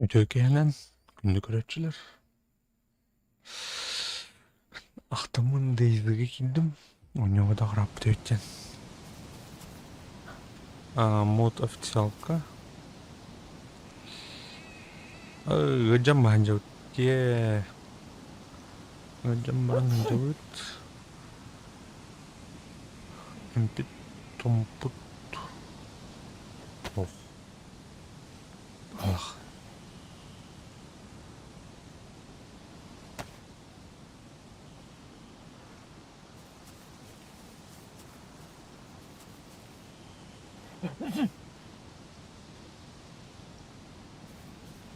Үтүө киһинэн күндү көрөөччүлэр! Ахтаммын Дейзигэ киирдим, онньоҕо да ырааппыт эбит диэн. Мод официалка ыалдьан баһан дьабыт дьиэ ыалдьан баран сылдьабыт эмпит томпут ох Ах.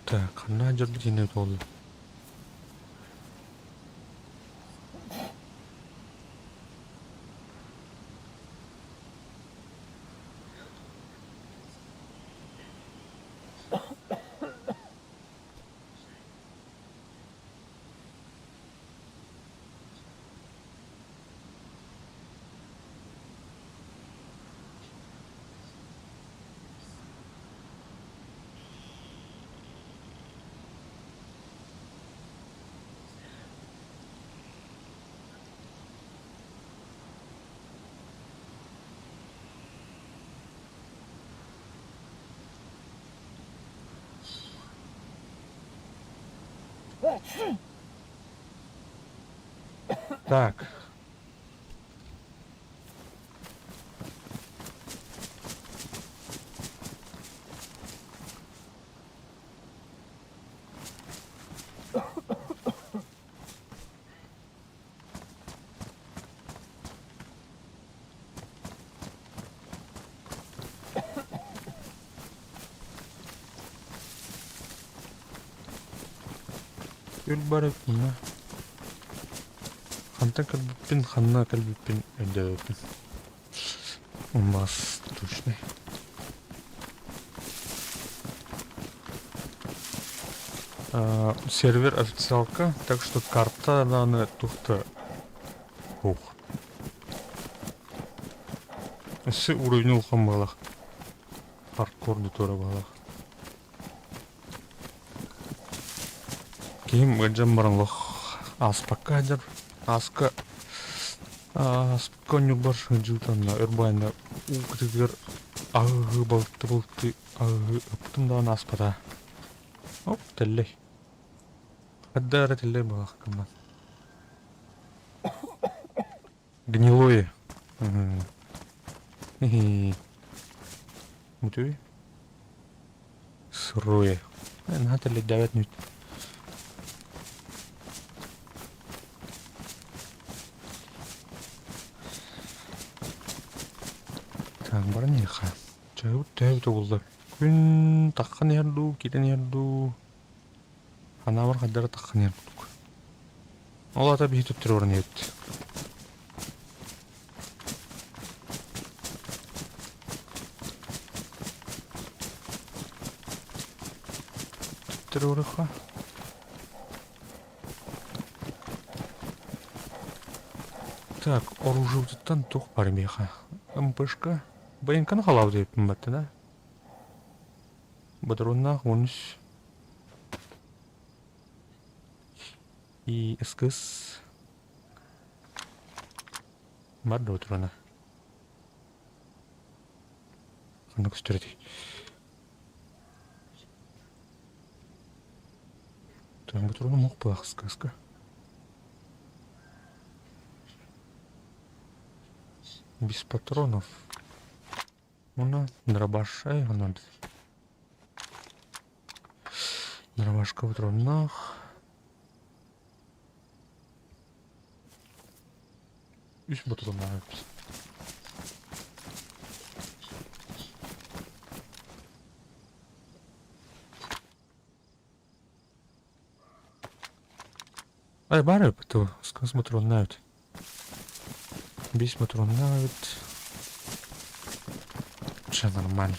Так, ханна дьорбут иннэ буолла? Так. Үл бар эбит Хантан кэлбиппин, ханна кэлбиппин өйдөөбөппүн. Умбас тучный. Сервер официалка, так что карта даҕаны туох да суох. Өссө уровень улахан быһыылаах. Хардкор да туора быһыылаах. Киһим ыалдьан баран олох ааспакка сылдьар. Ааска ааспакка оонньуурбар сылдьыбытанна өр баайна уу кытыытыгар аһыы балыкты-балыкты аһыы ыппытым даҕаны ааспата. Оп, тэллэй. Хадда эрэ тэллэй буоллах гыммат. Гнилое. Үтүө. Сырое. Наһаа тэллэйдээбэт нүт. Так, баран иһиэххэ. Чайбыт төһө буолла? Күн таххан иһэр дуу, киирэн иһэр дуу? Анаабар хайдах эрэ таххан иһэр курдук. Ол аата биһи төттөрү баран иһэбит. Төттөрү барыахха. Так, оружиебытыттан туох бар миэхэ? МПшка. БНК-ны халаабыт эбиппин баттан, а? Ботуруоннаах 13 и СКС бар да ботуруона. Ханна көстөр этэй? Там ботуруона мох была СКС-ка. Без патронов. Уонна дробаш онон дробашка патроннаах үс патроннаах эбит. Ай баар эбит ту сказ патроннаах эбит. Биэс патроннаах эбит. Все нормально.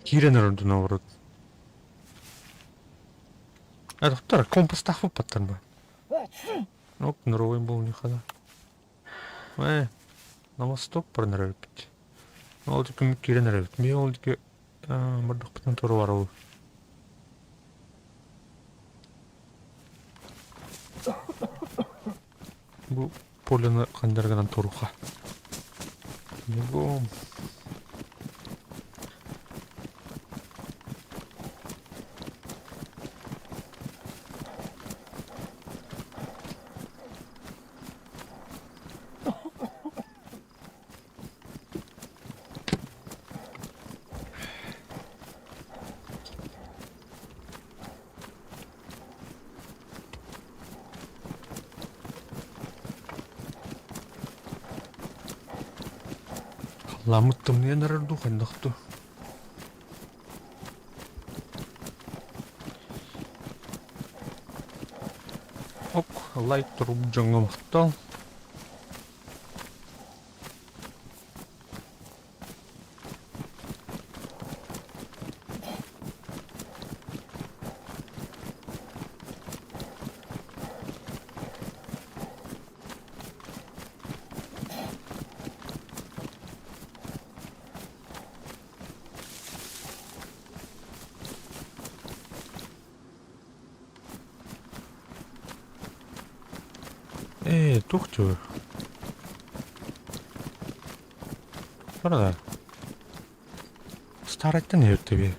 Киирэн эрэр наоборот. А доктор, компастаах баппаттар ба? Оп, норовой был нихана. Э, на восток баран эрэбиппит. Ол диэки киирэн эрэбит. Мин ол диэки бардахпытына тура барабын. Бу поляны хандар гынан туруха. Бегом. Халлааммыт тымныйан эрэр дуу, хайдах дуу? Ок, лайк турук дьоҥҥо махтал. Ээ, туох дьуо? Барда. Старайтан иһиттибит.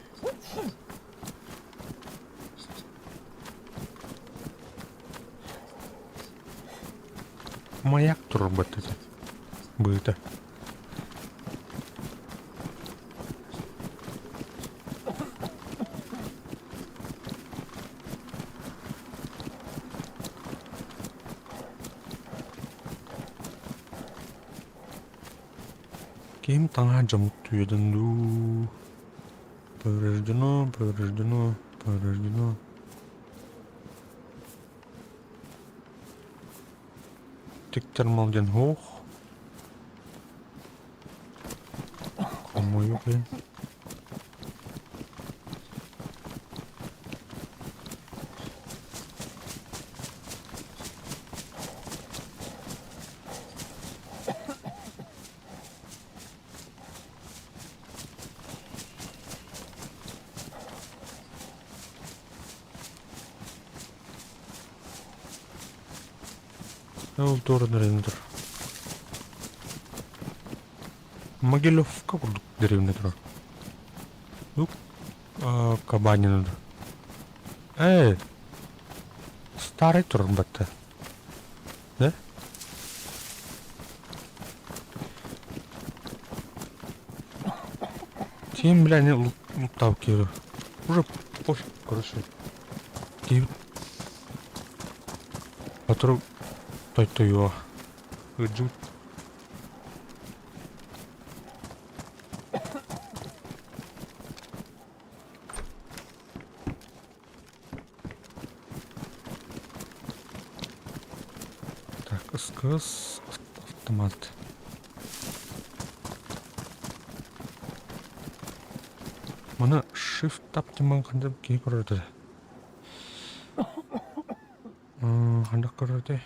Маяк турбут этэ. Быыта. Ким таҥаһа дьоммут үйэтин дуу? Повреждено, повреждено, повреждено. Тиктер мал диэн суох. Хомойуох иһин. Ол туора дэриэбинэ турар. Могилевка курдук дэриэбинэ турар. Ну, Кабанина Ээ, старый турар батта. Да? Тем, бля, не лутал Уже пофиг, короче. Киһибит Сотору тойтойуо. Ыдьыбыт. Так, СКС автомат. Маны shift tab диэн ханна киһи көрөр этэ. Ханна көрөр этэй?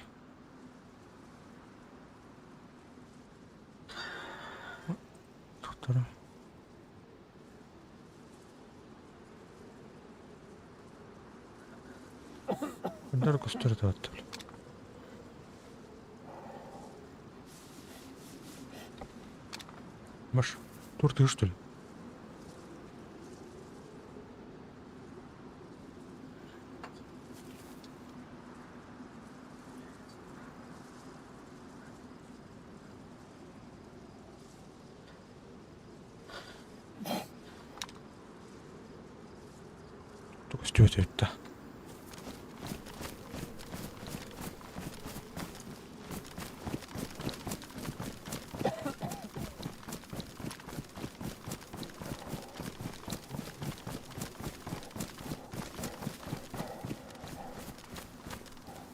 Туттара. Ханна көстөр этэ Маш, тур ты что ли? Көстүбэт эбит да.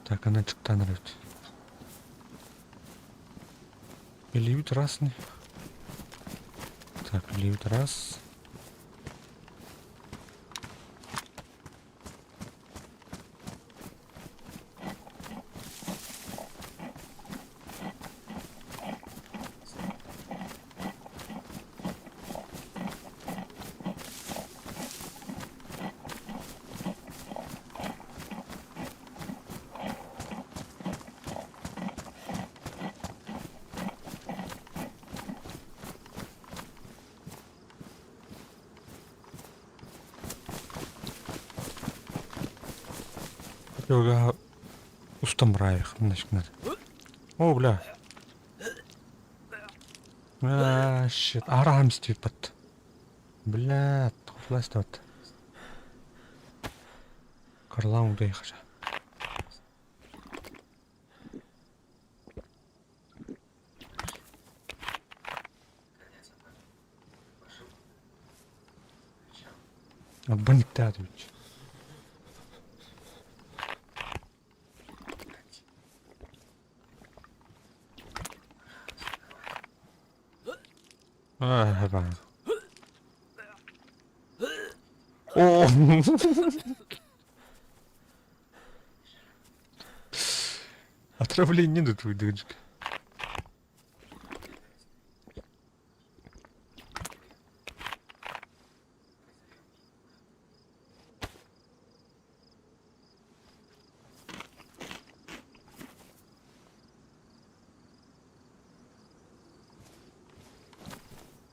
Так, она чыктан эбит. Илиибит раз не. Так, илиибит раз. Йога устан бараайах О, бля. А, shit. Араам стипат. Бля, тухластат. Карлаун дайхаша. Отбаниктаат эбит. Аа, О! Отравление тут выдержка.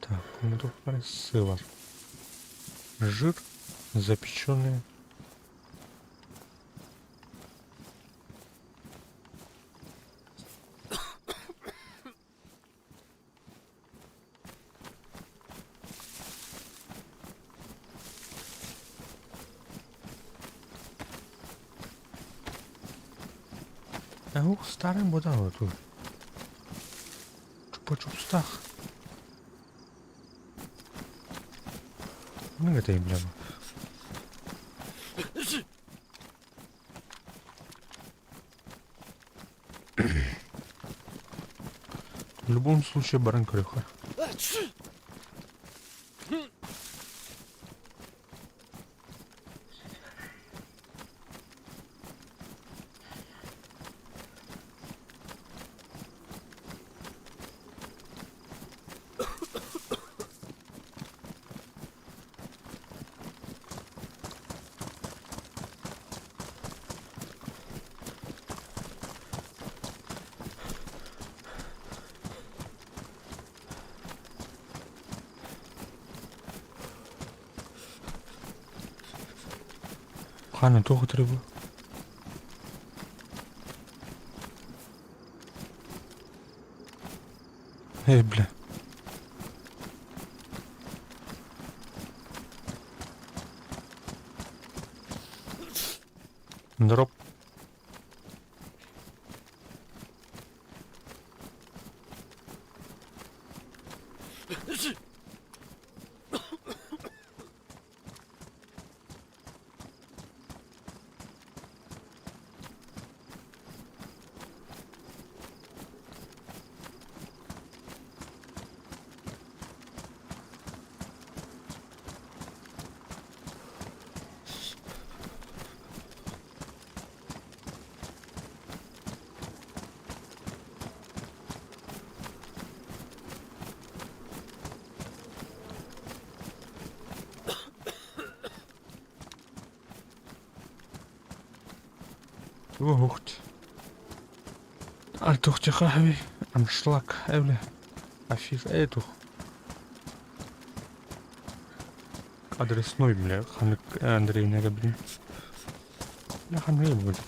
Так, ну тут сыр. Жир запеченный. Ух, старым бодаа тут. Чупа-чупстах. Ну это эмблема. В любом случае баран көрүөххэ. Хана туох ытырый бу? Эй, бля. Дроп. Тугу Артухтихахви аншлаг эвле афиш этух адресной бля ханык Андреевна блин бля ханны будет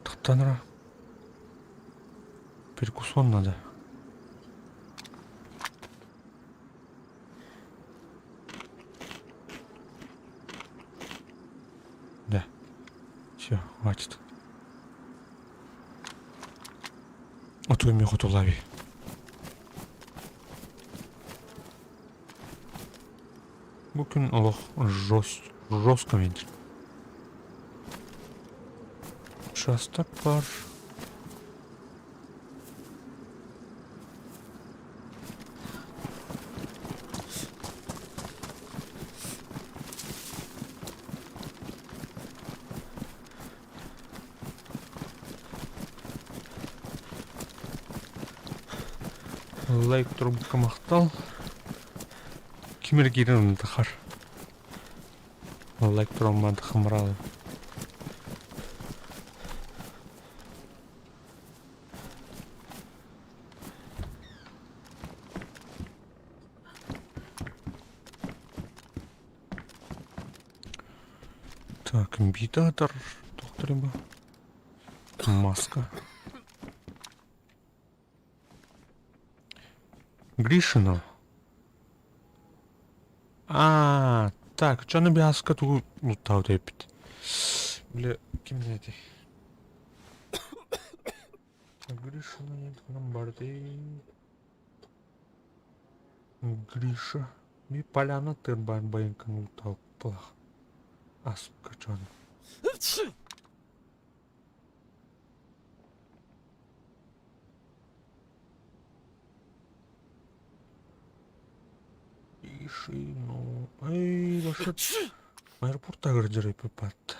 Тахтанра перекусон надо. Все, хватит. Оту эмиэ хотулави. Бу күн олох жестко ментир. Участок бар. Лайк турбукка махтал. Ким эрэ киирэн онтахар. Лайк турамман хамрал. Так, имбитатор, туох треба? Маска. Гришина. А, так, чону биаска тугу луттаабыт эбиппит. Бile ким эти? Гришина нет, нам барды. Гриша. Би поляна тырбан байынкын луттаабыт Аска чон. Гришину. Эй, ваша аэропорта дьарыйпыппат.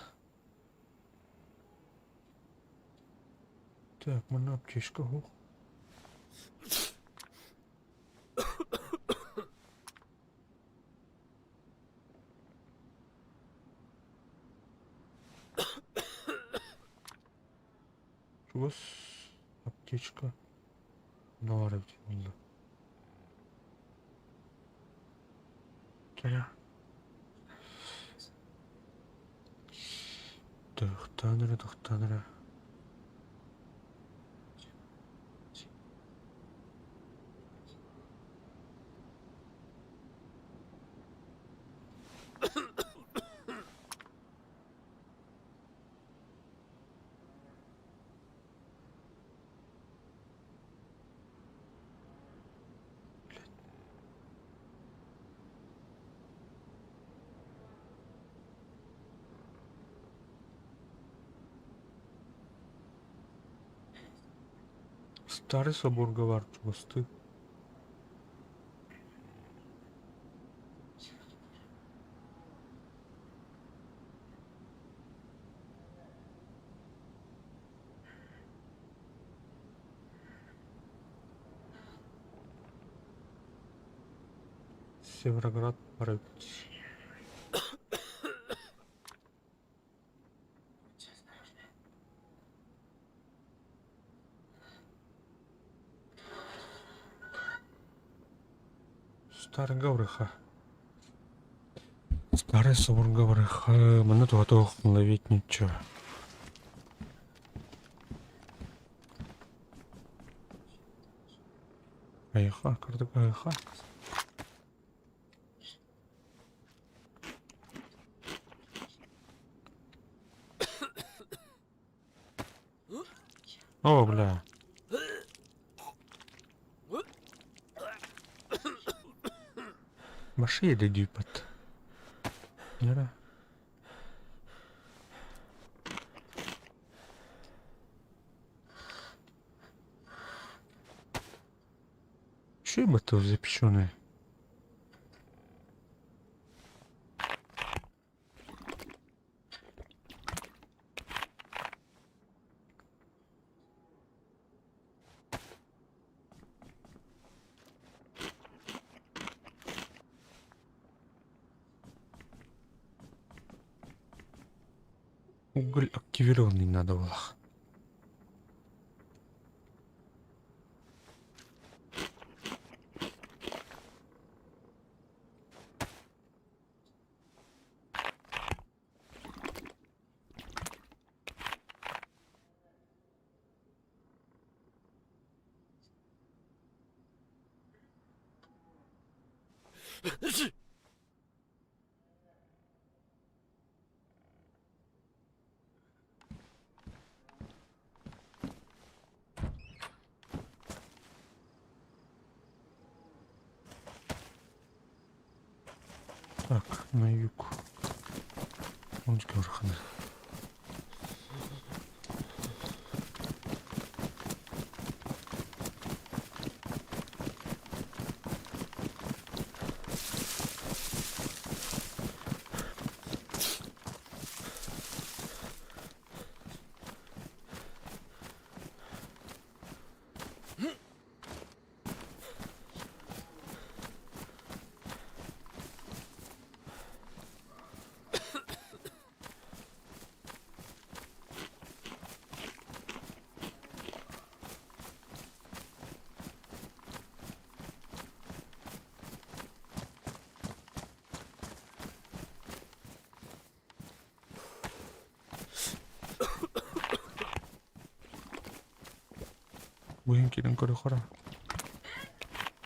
Так, манна аптечка суох. Чугас аптечка баар эбит буолла. Кэрэ. Тохтоон эрэ, тохтоон эрэ. Старый собор баар чугастыы. Североград барабыт. Старый Гавриха. Старый собор Гавриха. Манна туһа ловить ничего. Айха, кырдык айха. О, бля. Машина дүйпат. Нера. Че это запеченное? Уголь активированный надо было. Так, на юг. Ончукархана. Быһын киирэн көрүөххэ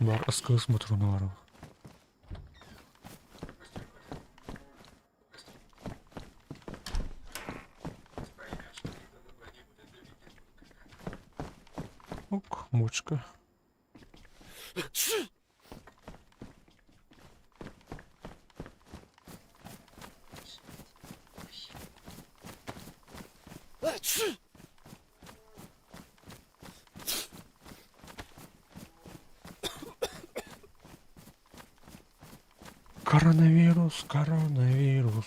Бар ыскыыс мотуруна барабын. Ок, мучка. Коронавирус, коронавирус.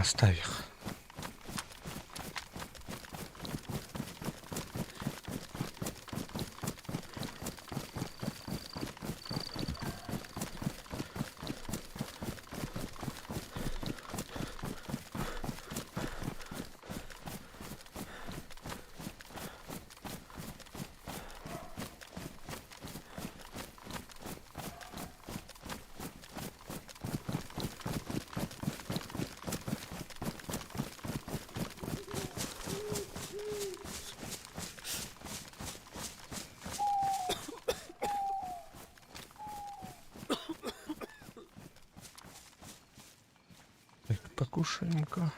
Оставь их. Так, покушаем-ка.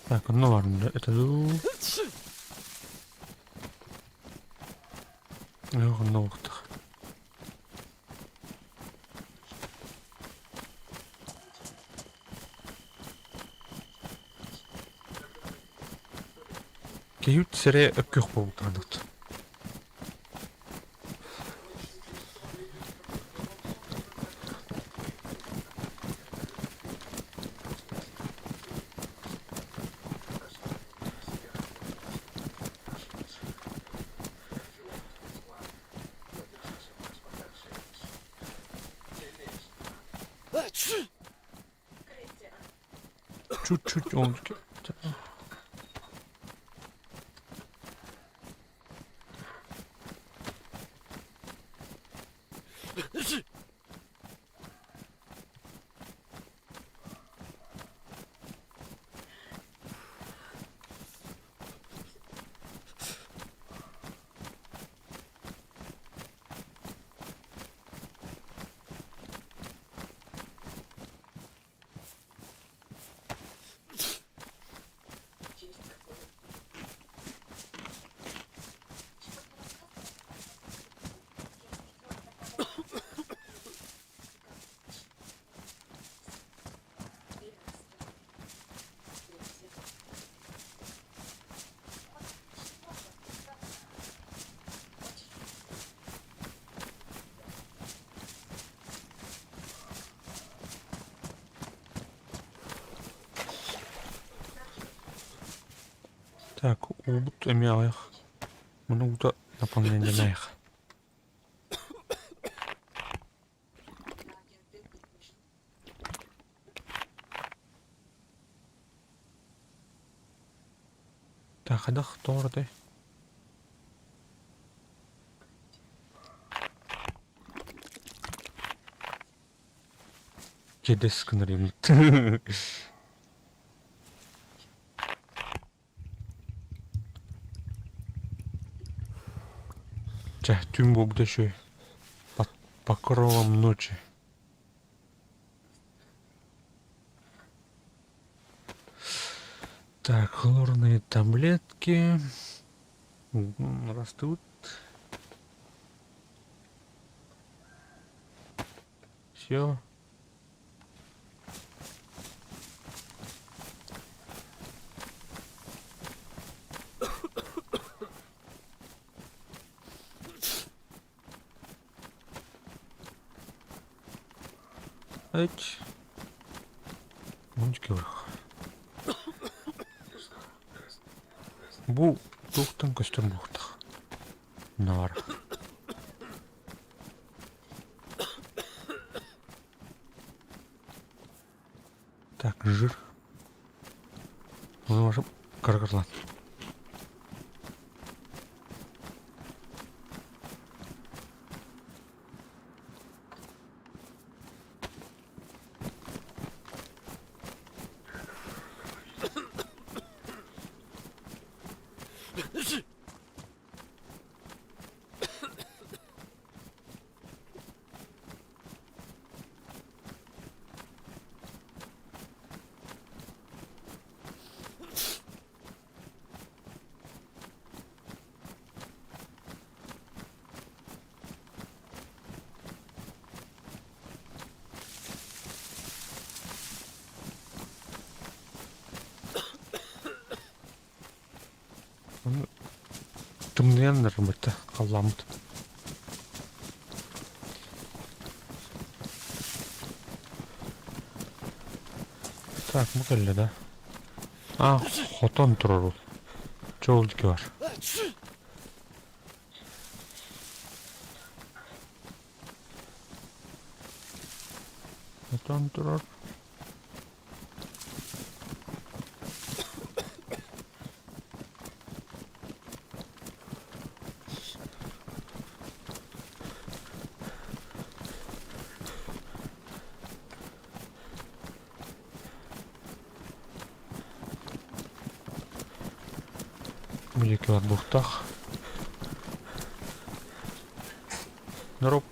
Так, ну ладно, это Нохтах. Киһибит сирэ өккүөх буолбутаанут. Чуть-чуть он. Так, уубут эмиэ аҕыйах. Муну уута наполнение Так, хайдах тоҕо этэй? Кэдэс гынар Чэ, түүн буолбута үчүгэй. Под покровом ночи. Так, хлорные таблетки растут. Все. Эть. Мунчики вверх. Бу туохтан көстөр буохтах. Наар. Так, жир. Можем каргарлан. Тымныйан ырбыта халлааммыт. Так, бу кэллэ да. А, хотон турар ол. Чоол диэки бар. Хотон турар. Бу диэки барбыттах. Здорово.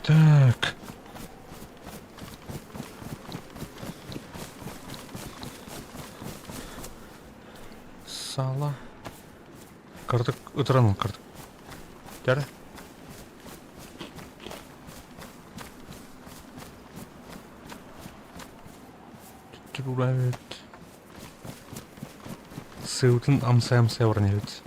Так. Сало. Кырдык ытыран кырдык. Дәрі. Түттүрүлээбит. Сыыбытын амсай-амсай баран иһэбит.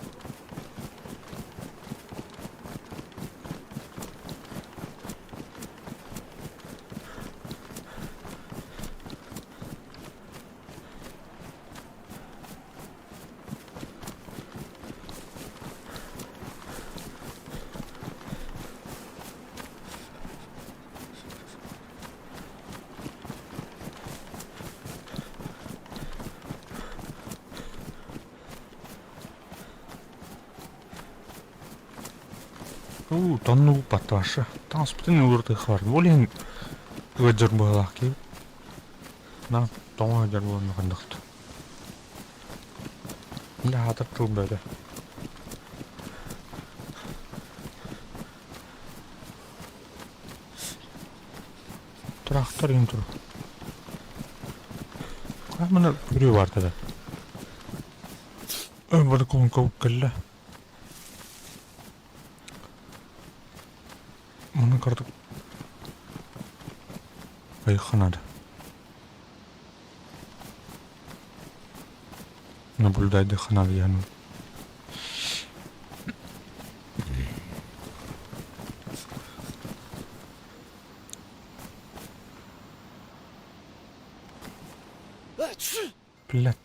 Уу, тоннуу батташы. Таҥаспытын уларытыахха баар. Ол иһин ыалдьар быһыылаах киһи. На, тоҥо сылдьар буолан ханнык. Дьэ аһаатар тыл бөҕө. Трактор иһин тур. Хаамана күрүө баар да. Бары кулунка кэллэ. Маны кырдык айыхха наада. Наблюдайдыхха наада диэн. Блядь.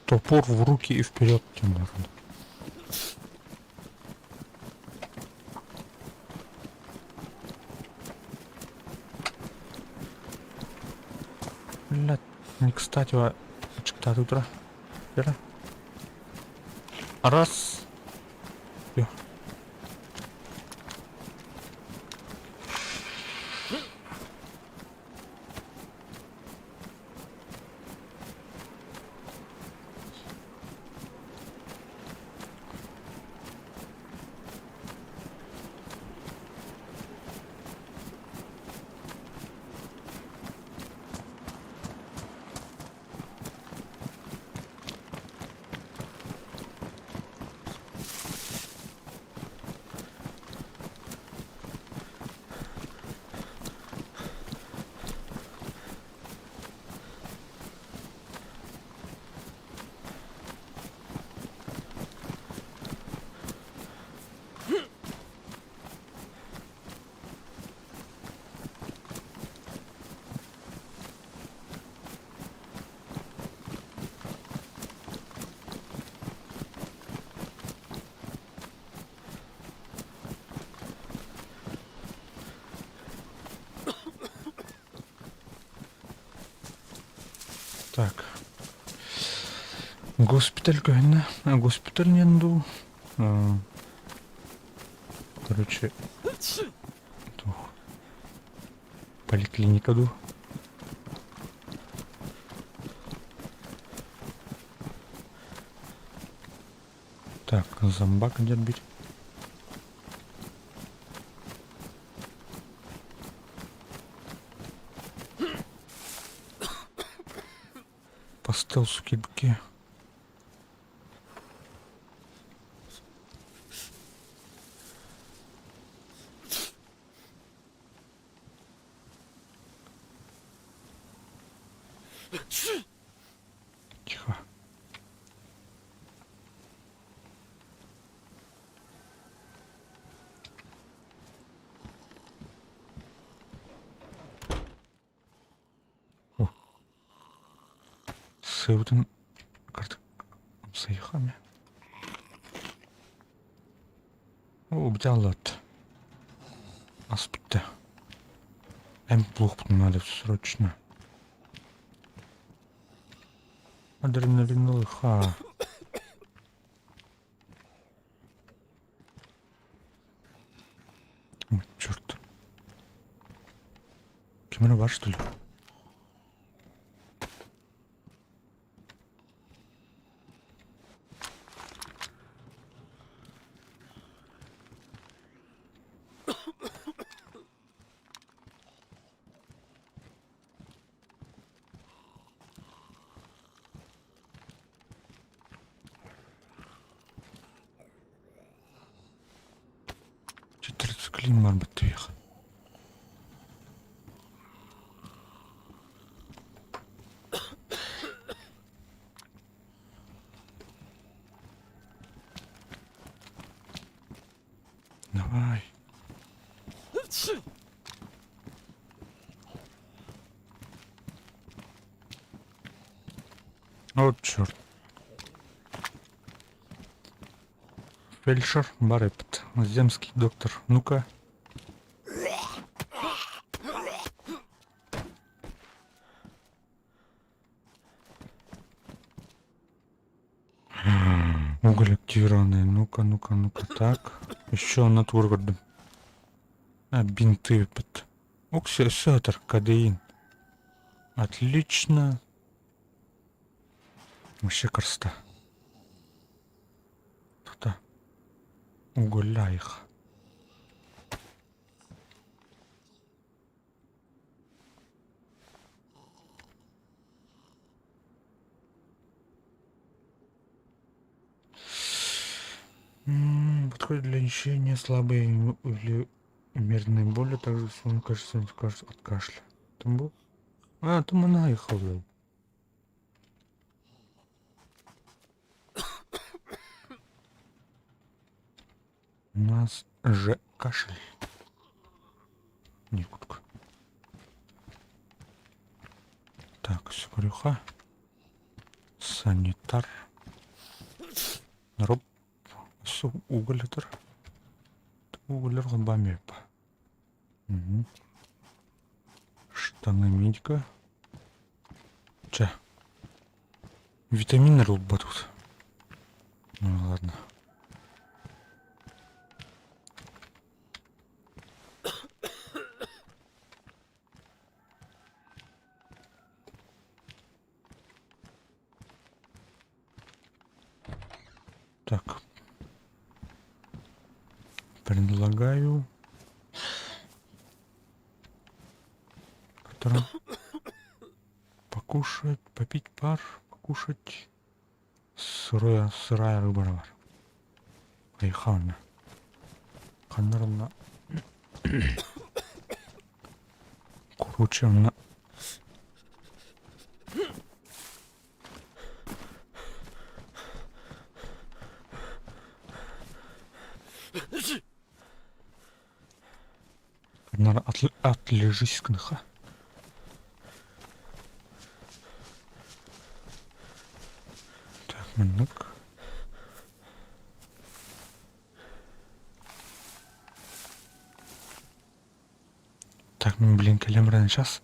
Топор в руки и вперед, тем Блядь, не кстати, ачыктааты утра. Вера. Раз. Всё. Так. Госпиталь көһүннэ. Госпиталь диэн дуу? Короче, туох поликлиника дуу? Так, зомбак дербить. По стелсу кибки. Тихо. Сыабытын картык амсайыха О, бүтэ Ас бүттэ. Эмп булуохпутун надо срочно. Адреналин ха. Ой, черт. Ким эрэ бар что ли? Тетрациклин барбыт түһүөх. Давай. Вот черт. Фельдшер Барепт, земский доктор. Ну-ка. Уголь активированный. Ну-ка, ну-ка, ну-ка. Так. Еще натур көрдүм. А, бинты эппит. Укси өссө сытар кодеин. Отлично. Вообще красота. Тута угуляйх. Подходит для лечения слабой или умеренной боли, также в кажется, кажется от кашля. Там был? А, там она ехала. У нас же кашель. Никутка. Так, скорюха. Санитар. Роб. Уголь Уголь рубамепа. Угу. Штаны медика. Че? Витамины тут. Ну ладно. Так. Предлагаю который покушать, попить пар, покушать сырая, сырая рыба бар. Айхана. Ханнарна. Короче, Надо отлежись кныха. Так, маннык. Так, ну, блин, кэлэн сейчас.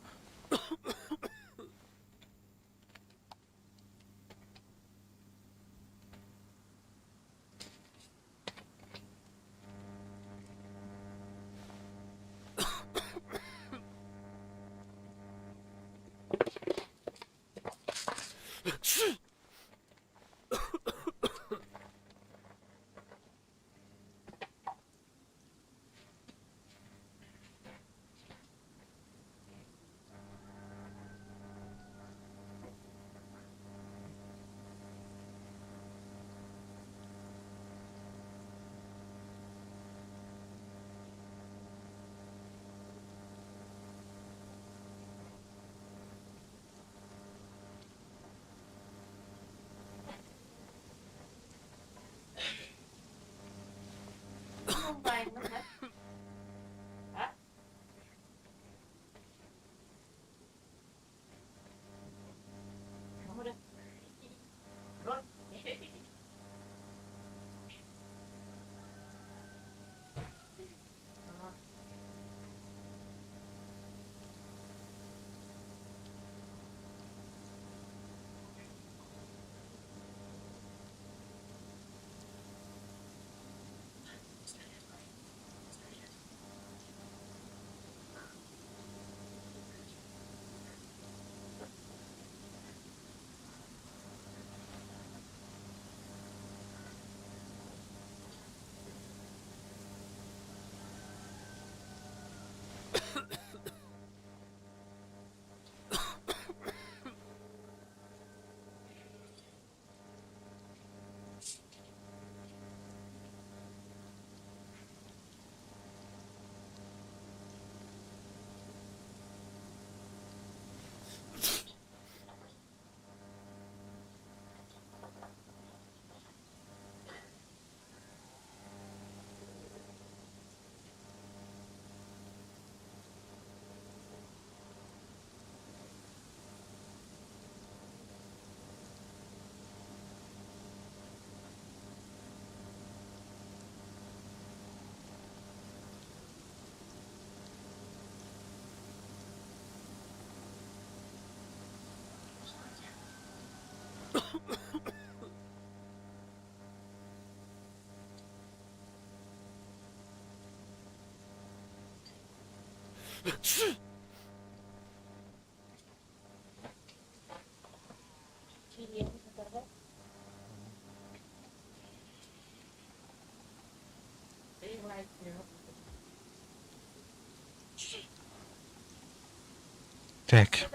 Так.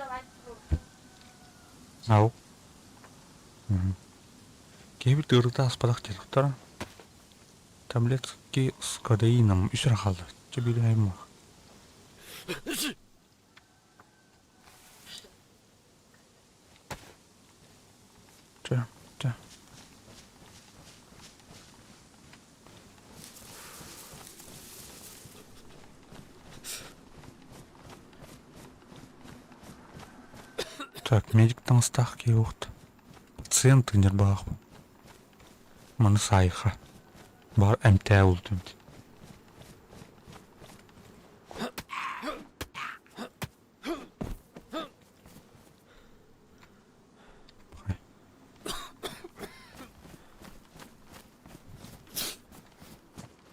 Ау. Киһибит ыарыыта ааспатах диэтэхтэрэ. Таблетки с кодеином үс эрэ хаалла. Чэ биир аймах. Чэ, чэ. Так, медик таҥастаах киһи уохта. Пациент ньырбаахпын. Маны саайха. Баар эмтээ бултум.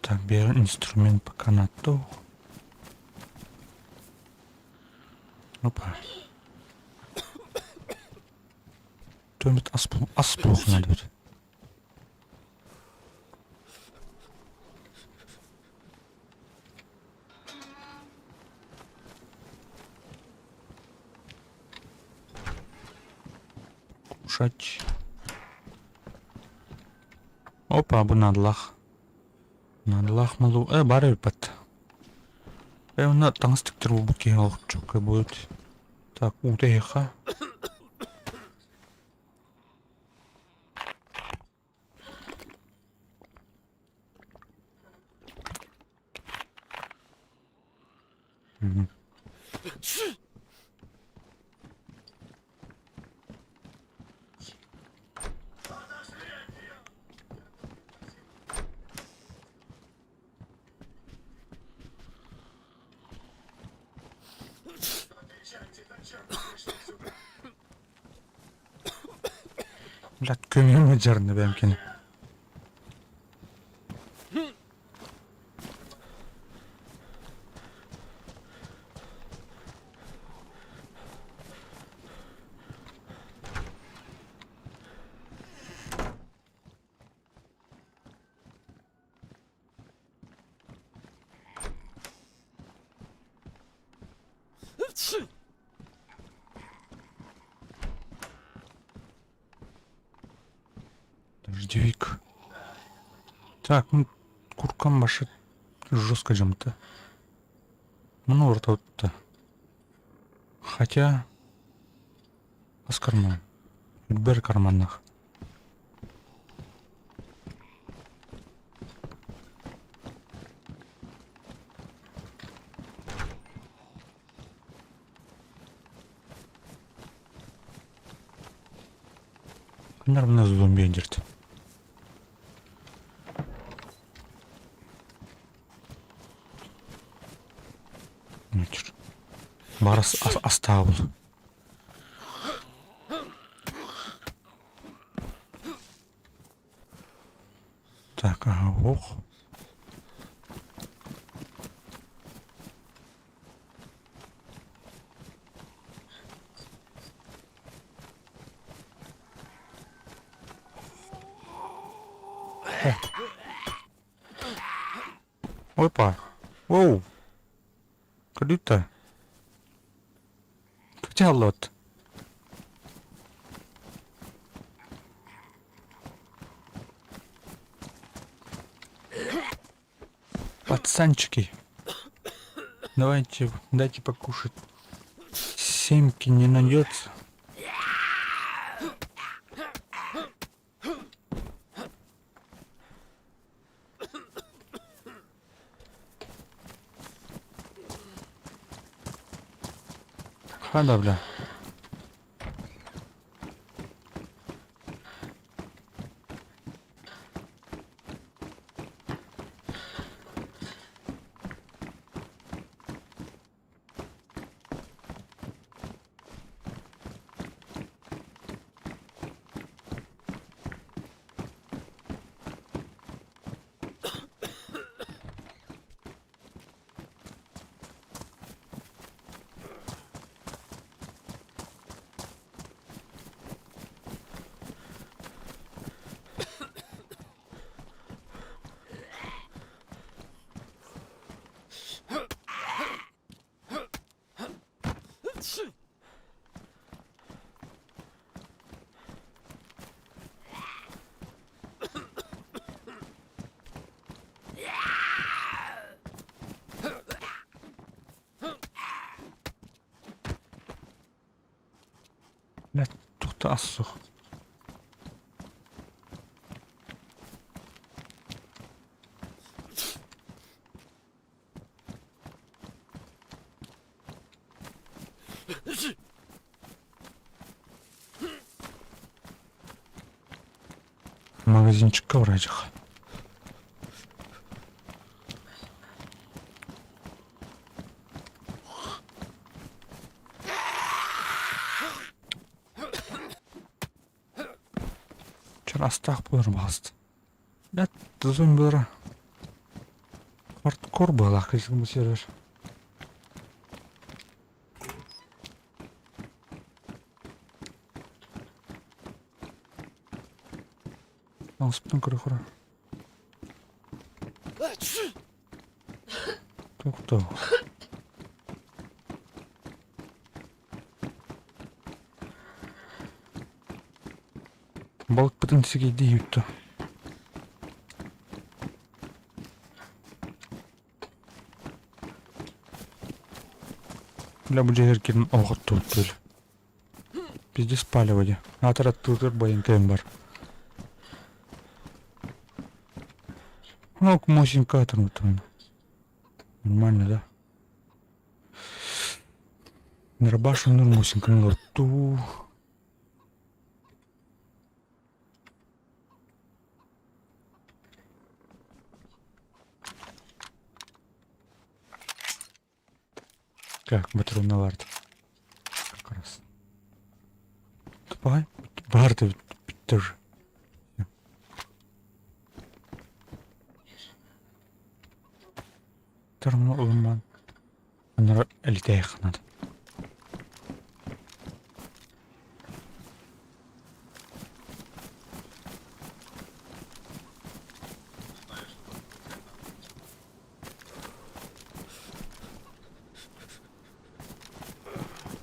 Так, беру инструмент пока на то. Опа. Төмөт ас ас буолуохна диэбит. Кушать. Опа, бу наадалаах. Наадалаах малу. Э, баар эбиппэт. Э, онно таҥас тиктэр буолбут киһи олохчукка будет. Так, уута эһиэхэ. Блядь, көмүөҥҥэ дьарына бэйэм кини. Дождевик. Так, ну, куркам башы жестко жымты. Мұны ортаутты. Хотя... Ас карман. Бер карманнах. Ханна мына зомби дерт. Барыс астаабыл. Так, ага, ох. Опа. Воу. Круто. Хотя лот. Пацанчики. Давайте, дайте покушать. Семки не найдется. Хада, бля. Блядь, туох да ас суох. Магазинчикка барайдьах. Чөр астаах буолар баҕаст. Бэт зомбилара хардкор быһалаах кыысым сервер. Таҥаспытын көрө-көрө. Туох Балыкпытын сигийдии иһиттэ. Бля, бу дьиэ кирин олохоттубут Пиздец палево дии. Аатыр аттыытыгар байыҥкайым бар. Ну, мосинка атырмыттым. Нормально, да? Нарбашын мосинканы олортуу. Так, батареяларды. Как раз. Тупай. Барды тоже. Термин ылымман. Анара элитеэх надо.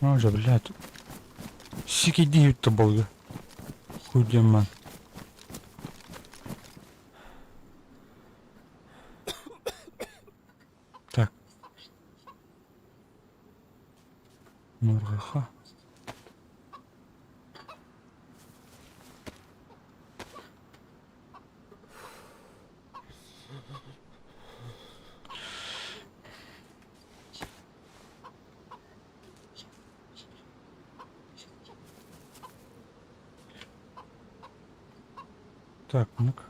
Уже, блядь. Сикиди болга. Хуй демон. Так. Нургаха. Так, ну-ка.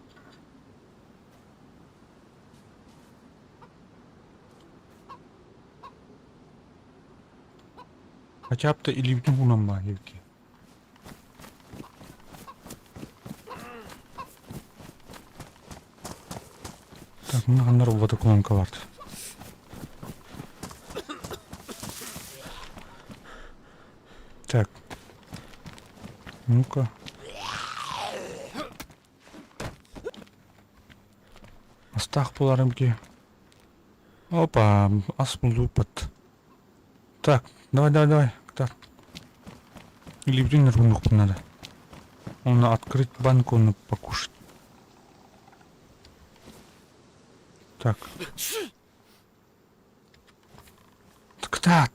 Хотя бы илиибитин уунан баа диэбиккэ. Так, мына ханнар водоколонка барды. Так. Ну-ка. Астаах буоларым ки. Опа, ас буллуппат. Так, давай, давай, давай. Так. Илиибитин уруунуохпун надо. Онно открыть банку, онно покушать. Так. Кытаат!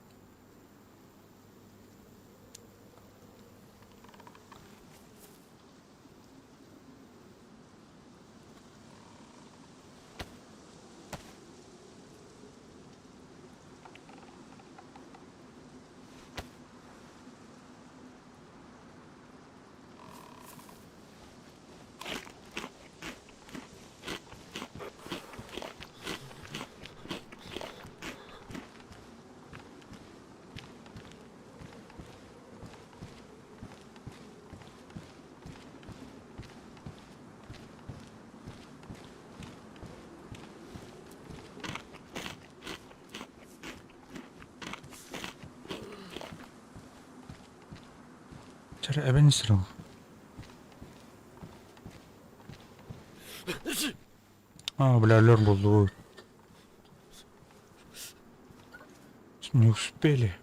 Чара эбэн исрал. А, бля, өлөр буллубут. Не успели.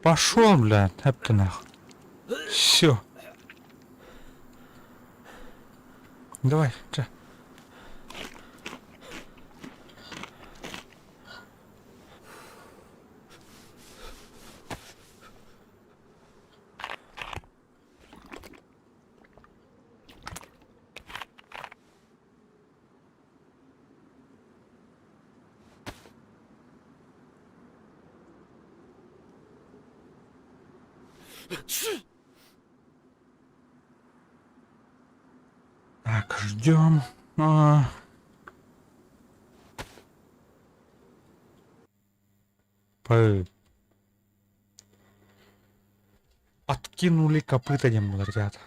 Пошел, бля, эптенах. Все. Давай, ча. Так, ждем. А... П. Откинули копыта диэн буолар ребята.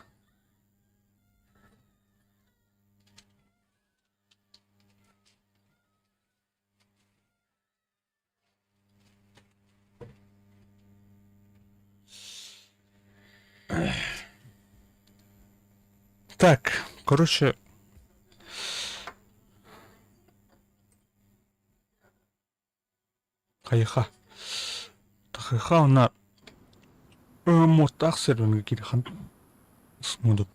Так, короче, хайыха. Тахыха уонна муоттаах сэрвэнгэ кирихан смуду.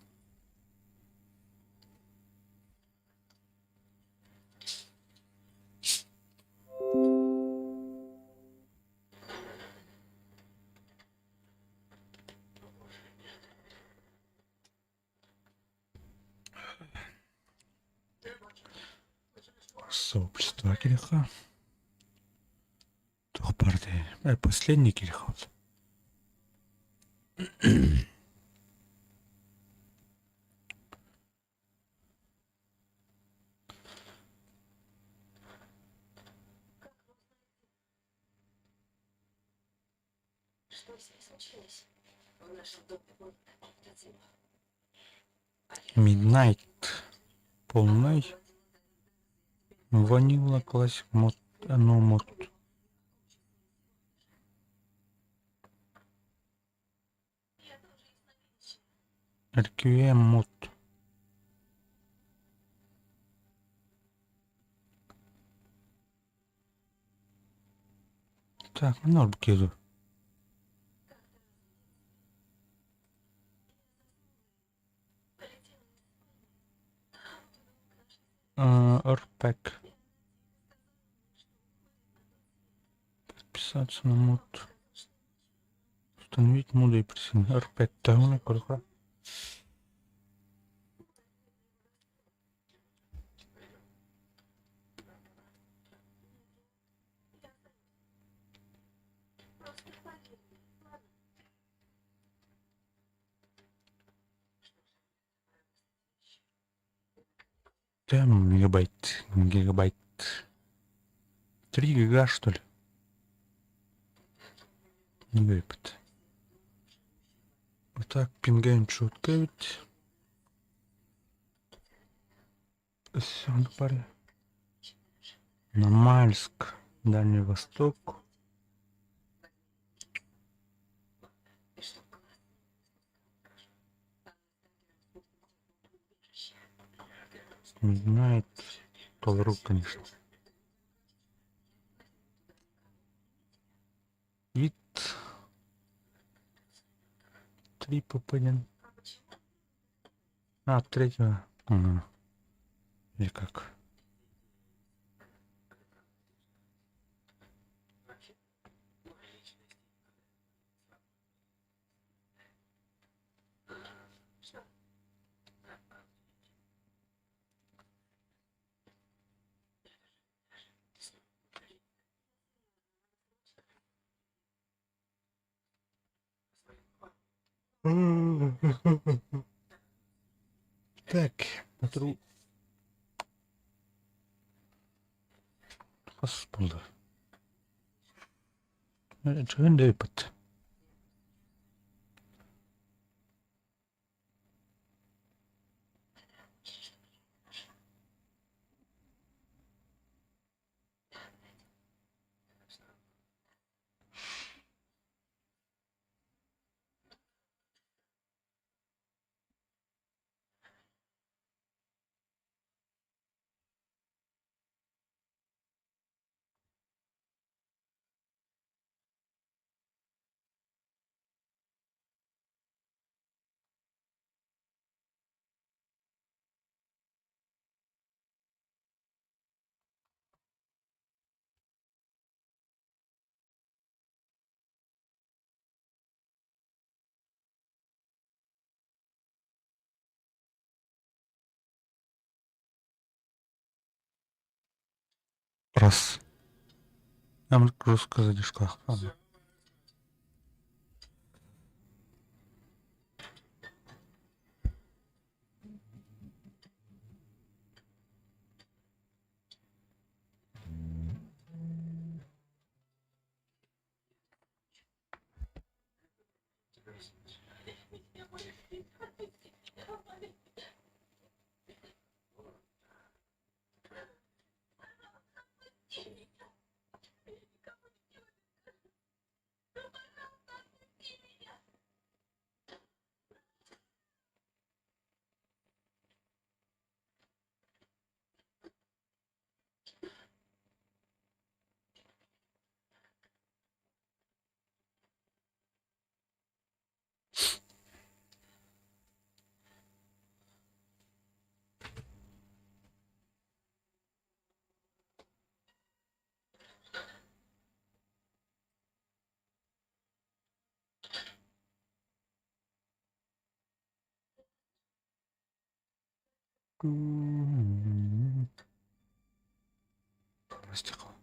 Сообщество кириха. Туох баар дии? Последний кириха. Midnight полный Vanilla Classic Mod No Mod. RQM Mod. Так, ну орбукезу. Арпек. Подписаться на мод. Установить моды и присоединить. Арпек. Тауна, короче. Там мегабайт, гигабайт. 3 гига, что ли? Не выпад. Вот так, пингаем четко ведь. Все, парень. Намальск, Дальний Восток. Не знает. Толрук, конечно. Вид 3 ПП1. А, третьего. Ага. Или как? Так, натру. Хас буолла? Чөөн дөйбүт. Раз. Нам русская задержка. Стекло.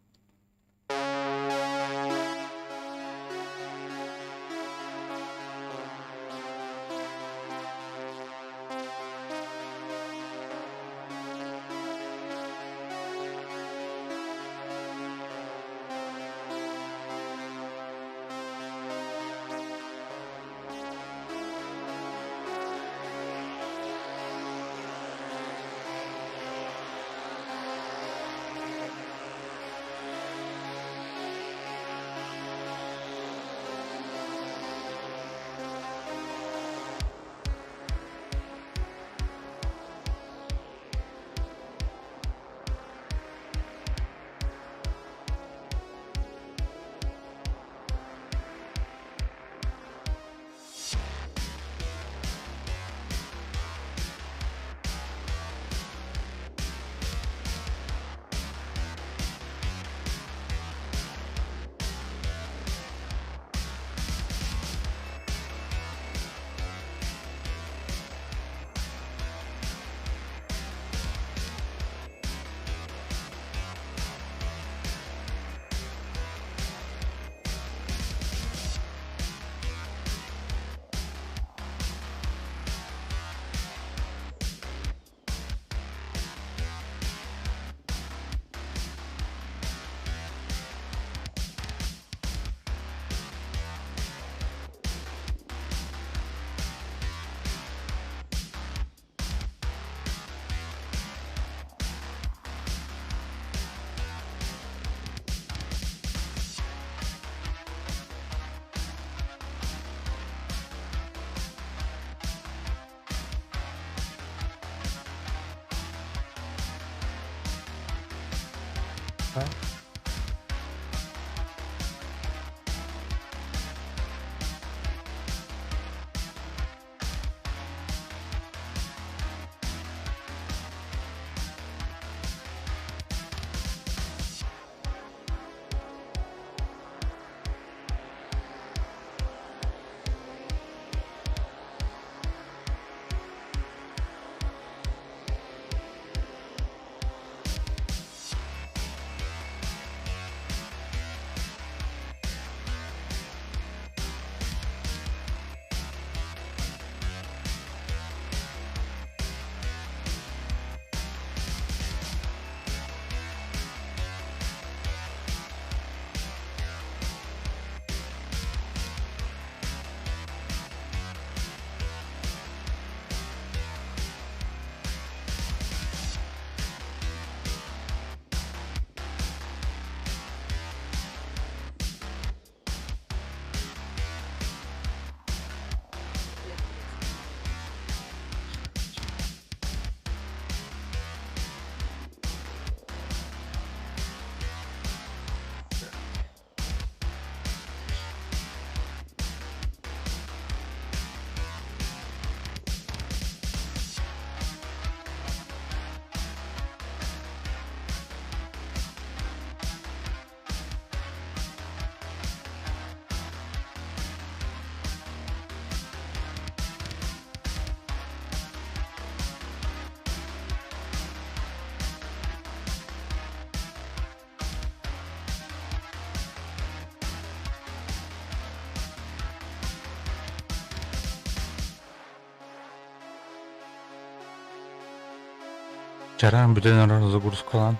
Чараан бүтэн эрэр загрузкалаан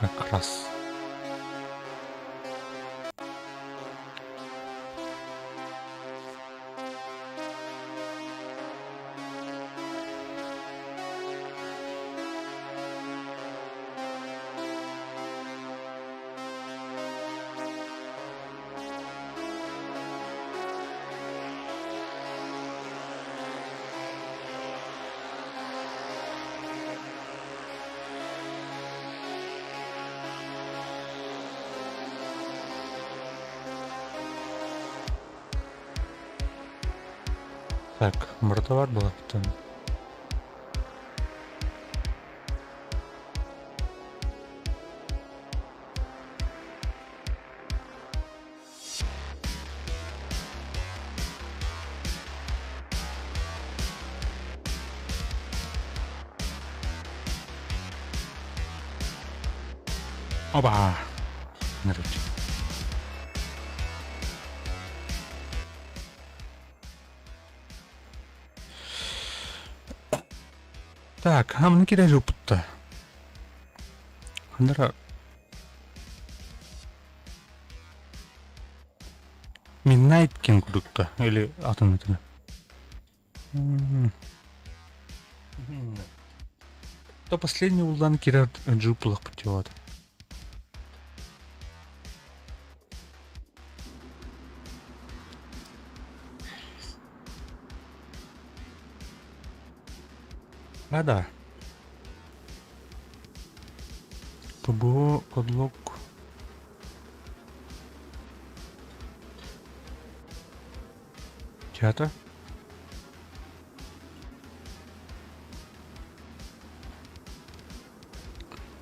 Как раз. Так, барыта баар буолуохтаах. Оба! Наручи. Так, а маны киирэ жуппутта. Ханнара Midnight King курдукта или атын атын. То последний улан кирер джупулах путевод. Да-да. ПБО подлог. Театр.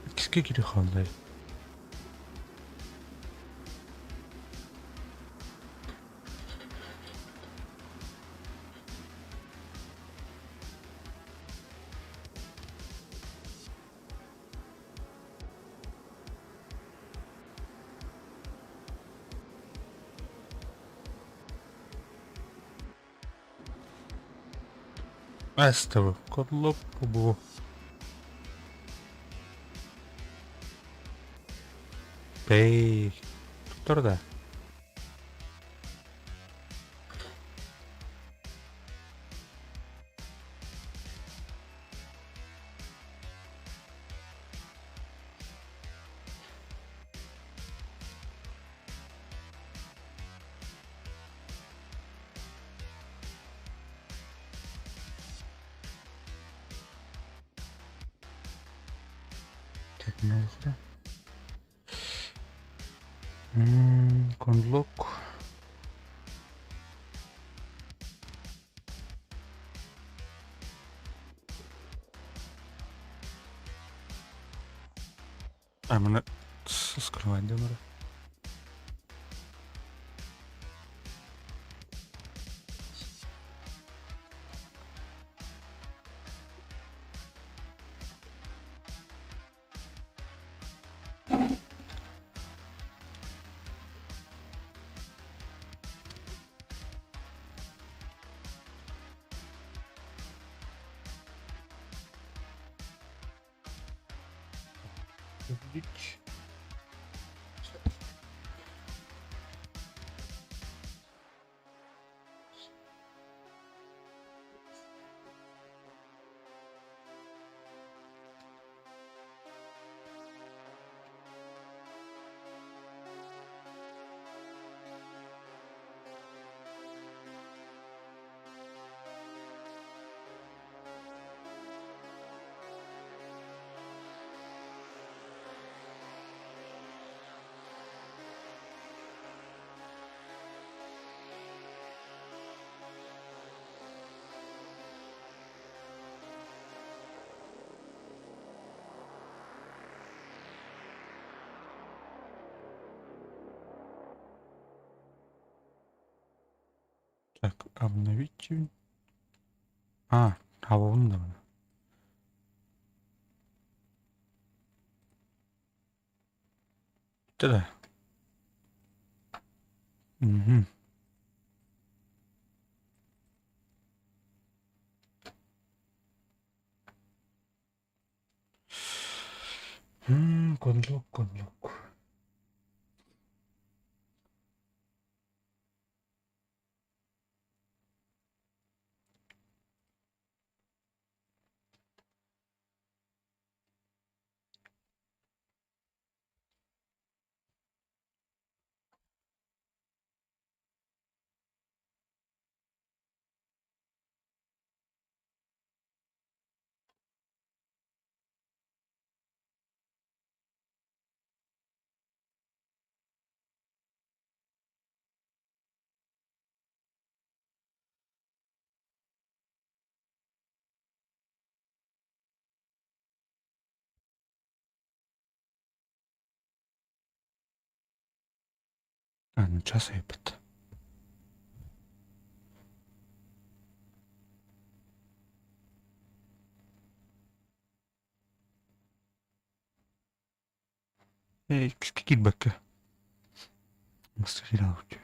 Иккискэ кири хааллай. СТВ Кодлоп бу Бэй туттар да. Так, Конлок. А, мене скривати де Дич. Так, обновить. А, а вон да. Да. Угу. Конлок, конлок. Час айбыт. Иккискэ киирбэккэ. Массажировать.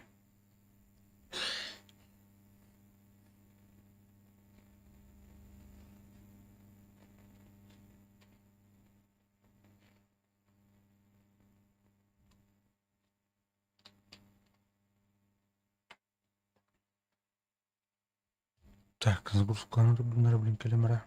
Так, загрузканы турдуннара блин кэлим эрэ.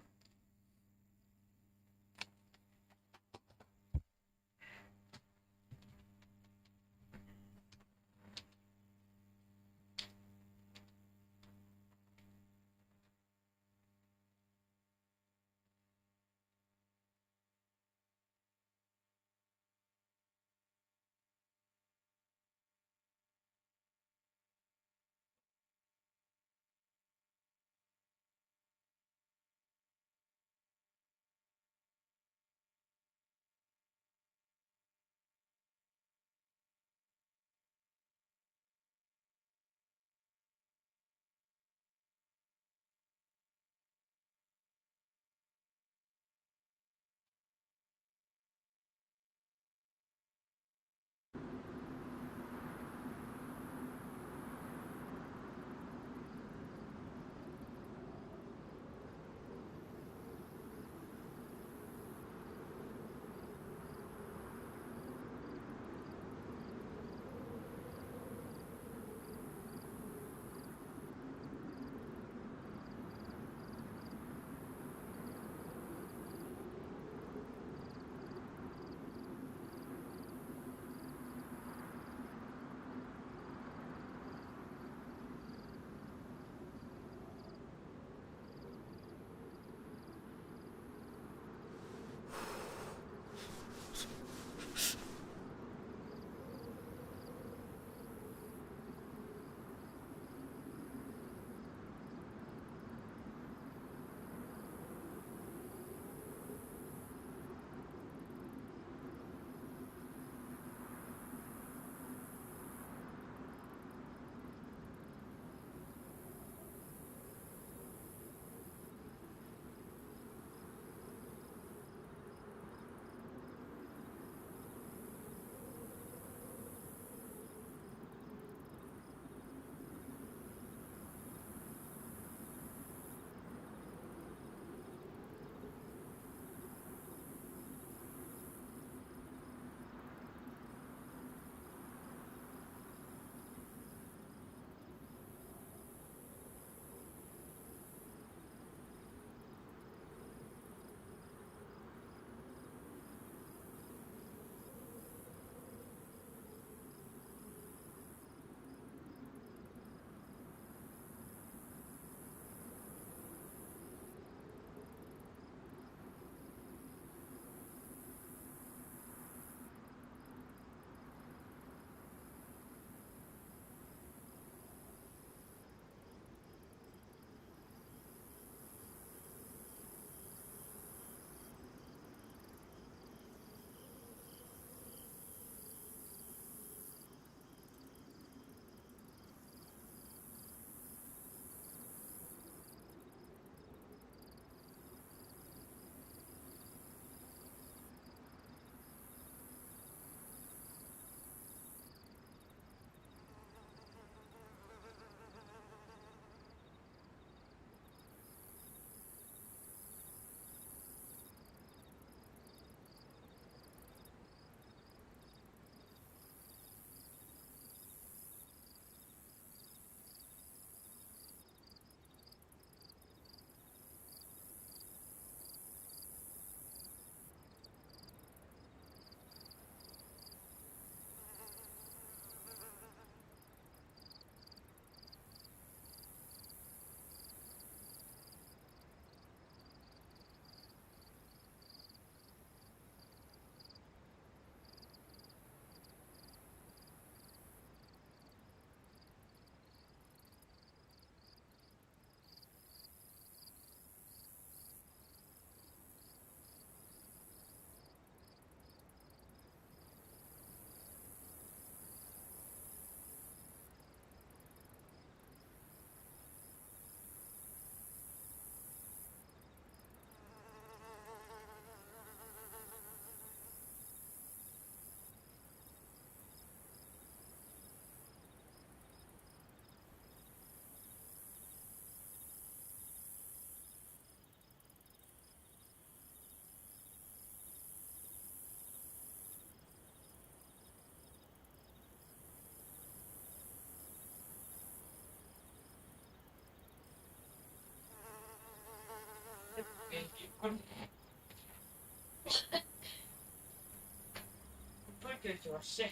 Вообще.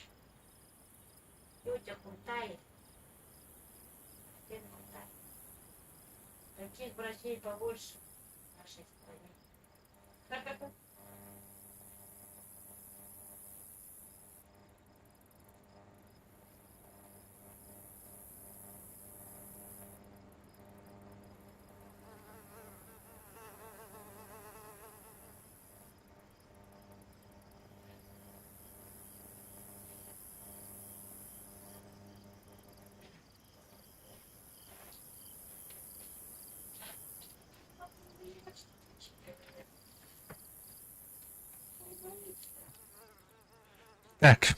Тетя крутая. Отец крутая. Таких братей побольше в нашей стране. Так.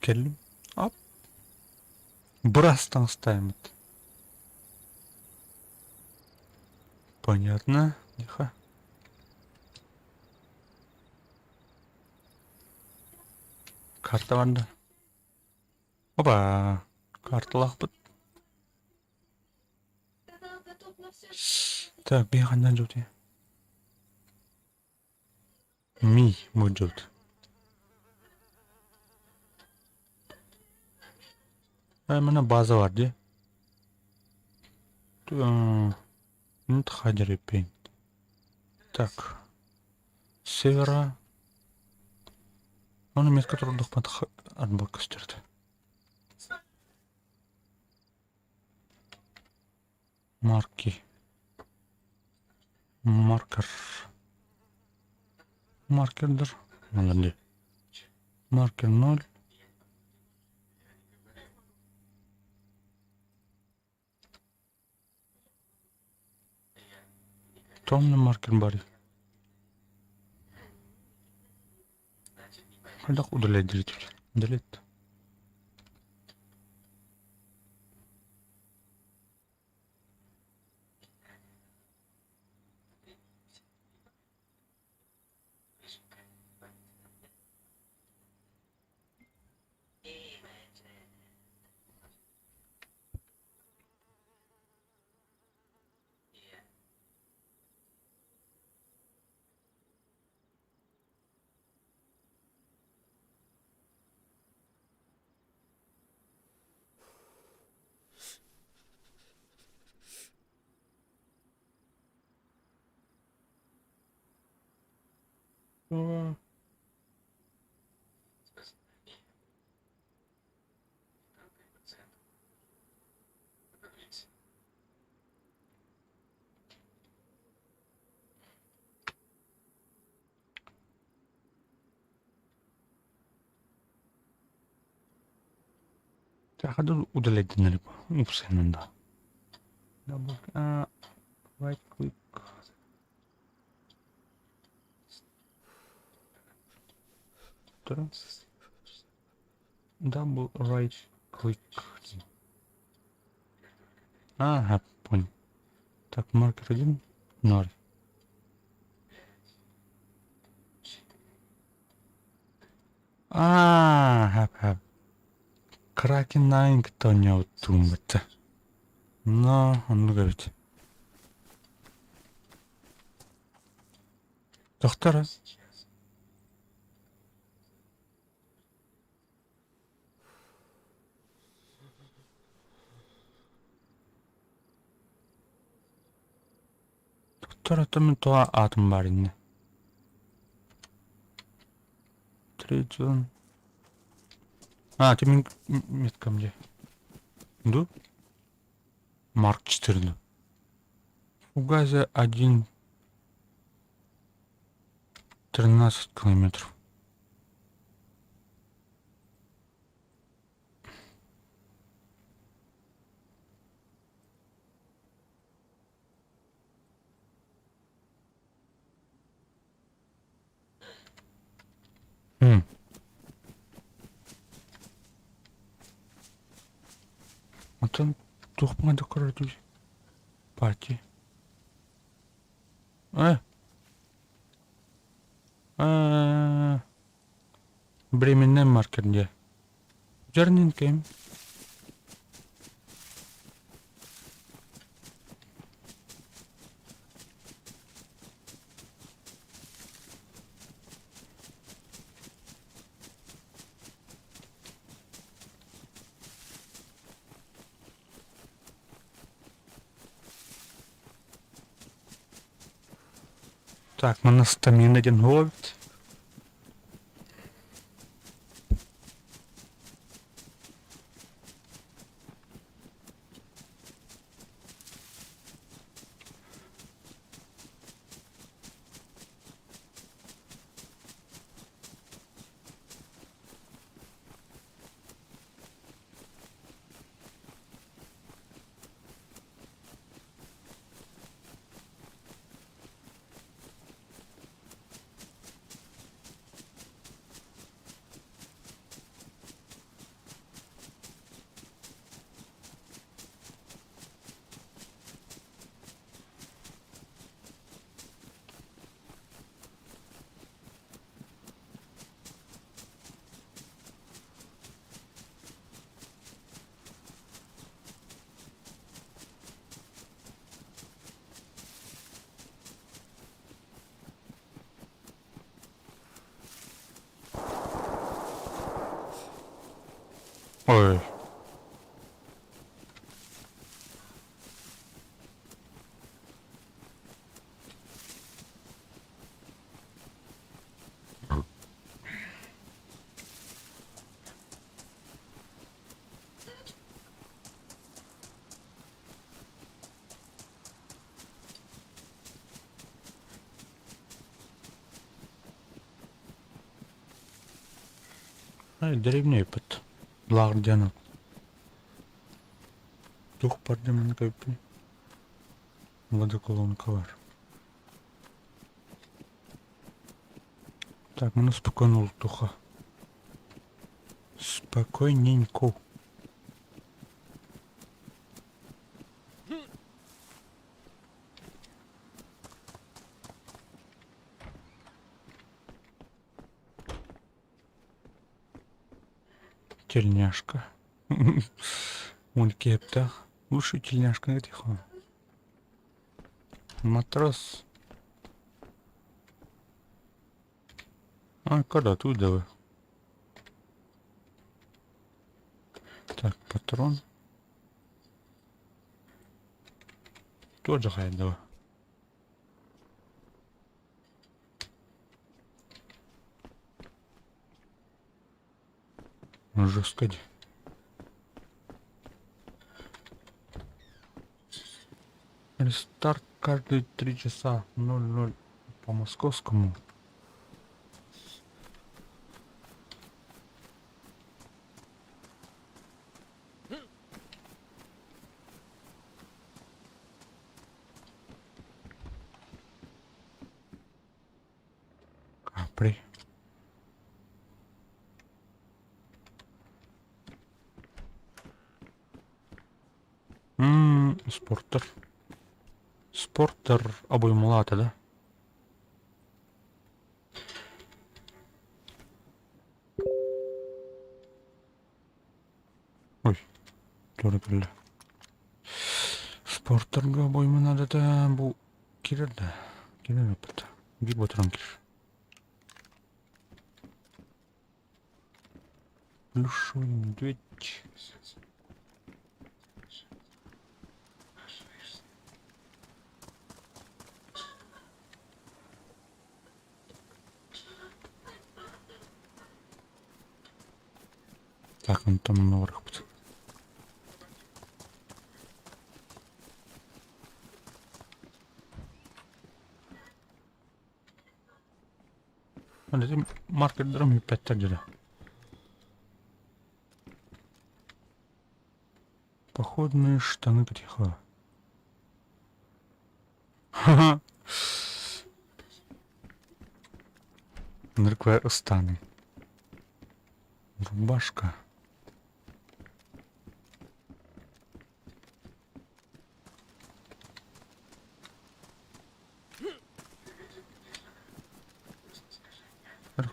Кэллим. Оп. Быраас таҥастааммыт. Понятно. Тихо. Карта барда. Опа. Карталаахпыт. Так, биһи ханнан дьуутуй? Мий модьут. Манна база бар дии. Так. Севера. Ону метка турдахпына арба көстөрдө. Марки. Маркер. Маркердер. Манна Маркер 0. Томный маркер бар. Хайдах удалять делить? Удалить. Удалять да. Double right click. Double right click. Ага, понял. Так, маркер 1, 0. Аа, хап хап. Kraken 9 кытта Но, оннук эбит. Доктор. Доктор, это мен туа атым бар инне. Третий. А, ты мен меткам где? Ду? Марк 4. Фугаза 1. 13 километров. М. Оттон туох баҕайы көрөр Пати. Э. Э. Временный маркер где? Жирненький. Так, манна стамина диэн суох эбит. Ой. Дэриэбинэ ыыппыт. Лааҕыр диэн туох бар диэн манна көрбүппүн водоколонка бар. Так, маны спокойно олордуохха. Спокойненько. Тельняшка. Он киэптээх. Лучше тельняшка тихо. Матрос. А, когда тут давай. Так, патрон. Тоже давай. Жестко. Рестарт каждые 3 часа 00 по московскому. Капри. Спортер. Спортер обоймалаата да? Ой, туора кэллэ. Спортерга обойма наадата бу кирэр да? Кирэр эппит. Биир ботуран кирэр. Плюшевый медведь. Так, онтон онно барыахпыт. Маркердарым бүппэттэр дьэ. Походные штаны греха. Ха-ха. Нырквай ыстаны. Рубашка.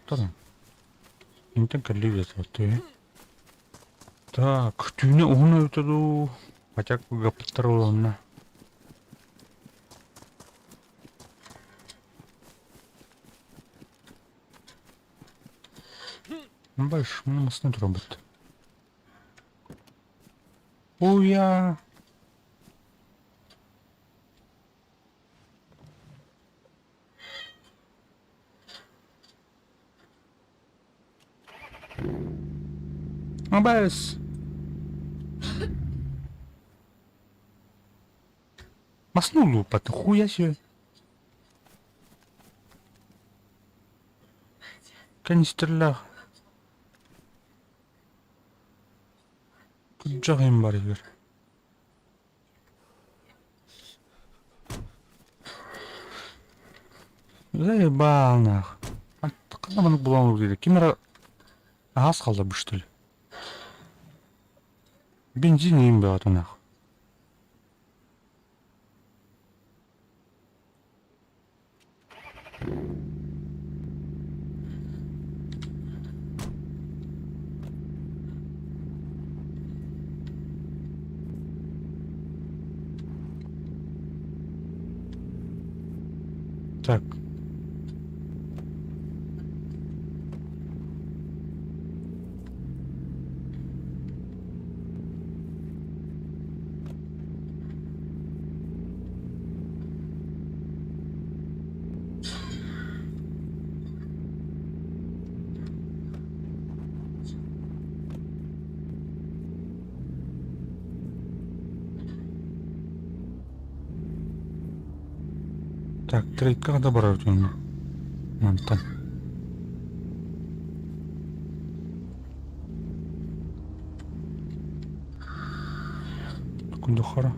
Кто Интен кэллигэ ты. Так, түүнэ уһун эбитэ дуу, хотя гаппыттар буоланна. Больше мастны турабыт. Уя! Абас! Массыына улууппат, хуя себе. Канистралаах. Күрдьэх им бар иһигэр. Заебал нах. Ханна маннык булан дири. Ким эрэ аһаас хаалларбыт что ли? Бензин иин бөҕөтө нах. Так. Так, трейдка да барар үтүөҥҥэ. Мантан. Кундухара.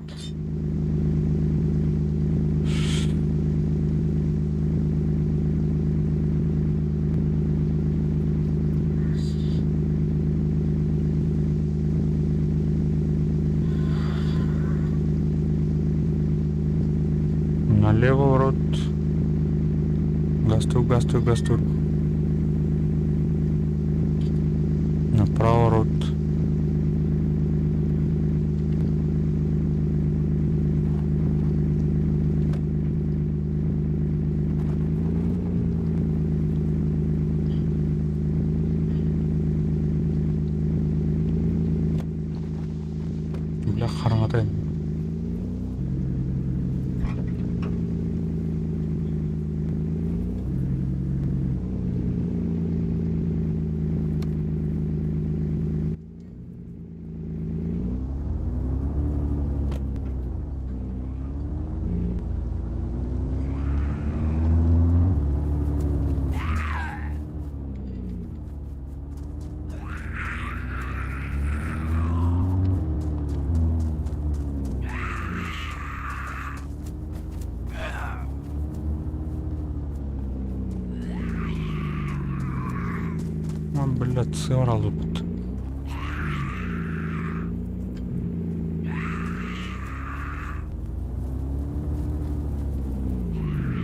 Налево ворот. Газ тур, газ тур, газ тур. Направо ворот. Бля, хараҥата. Блядь, сыаралыбыт.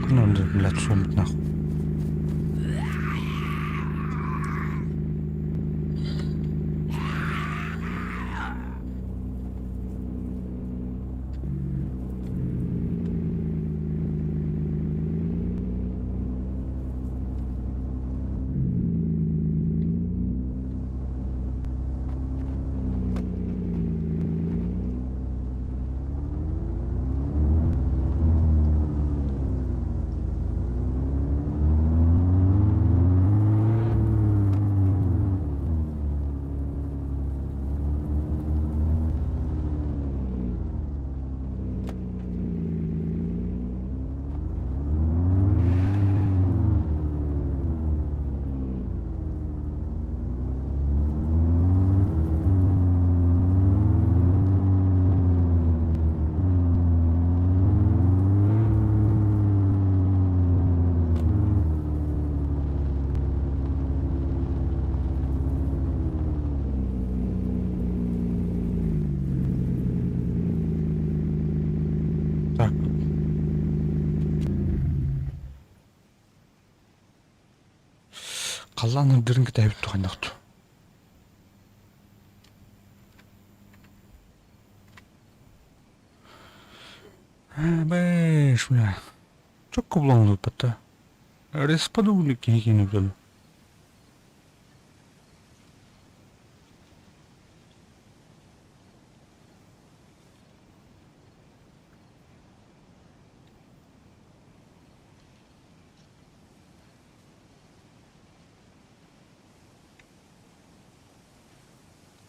Күн блядь, суммут нахуй. Так. Халлаан ырдырын кэтээбит туханнахту. Бэш, бля. Чокко булан ылбатта. Респадули киһи киһини билэн.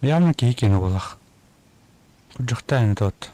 Явно киһи киэнэ буоллах. Күрдьэхтээн ини тот.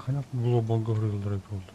Хайдах глобалга уһуйуллара буолла.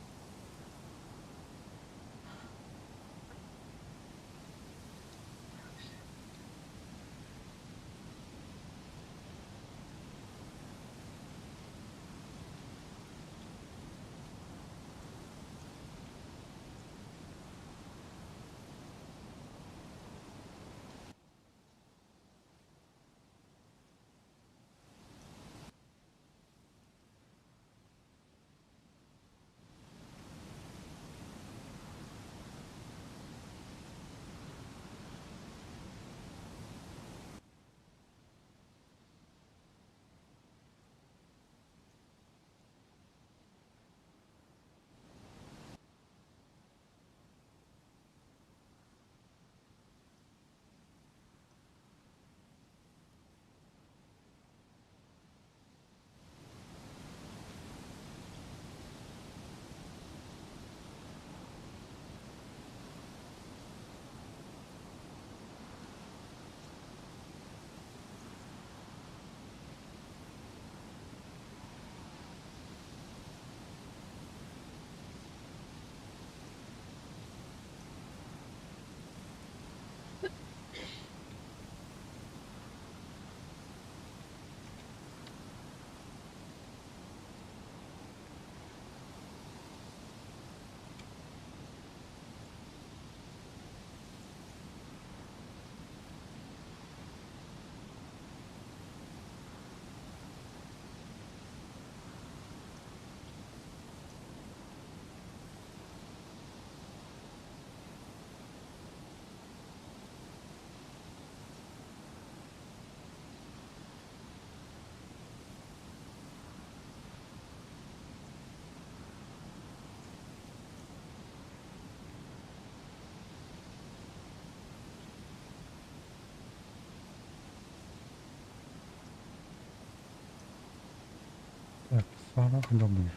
Так, саҥа хандаммын.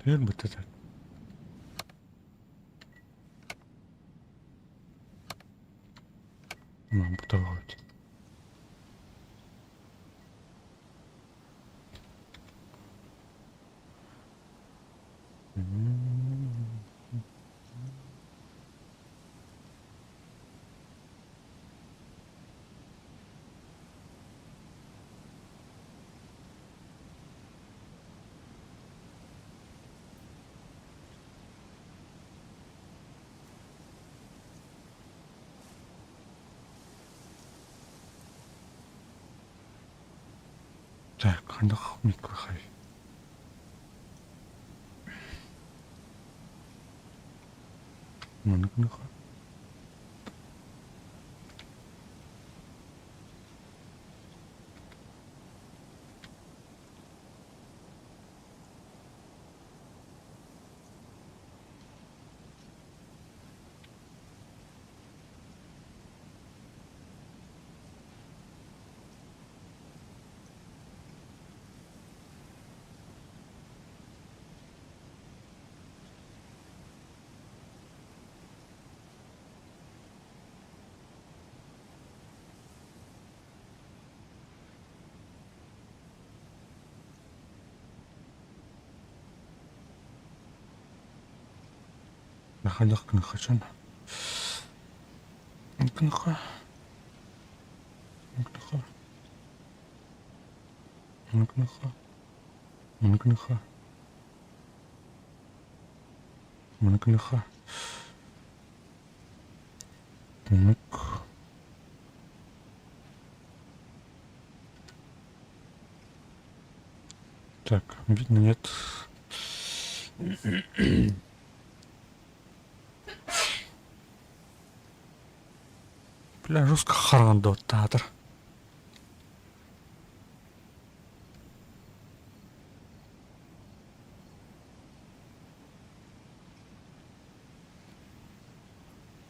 Тэр бүтэ. Мам буталаабыт. Так, хайдах микрохай? Маннык гыныха. Хайдах гыныхачан? Гыныха. Гыныха. Гыныха. Гыныха. Гыныха. Гынык. Так, видно, нет. Бля, жестко хараҥардыбыттаатар.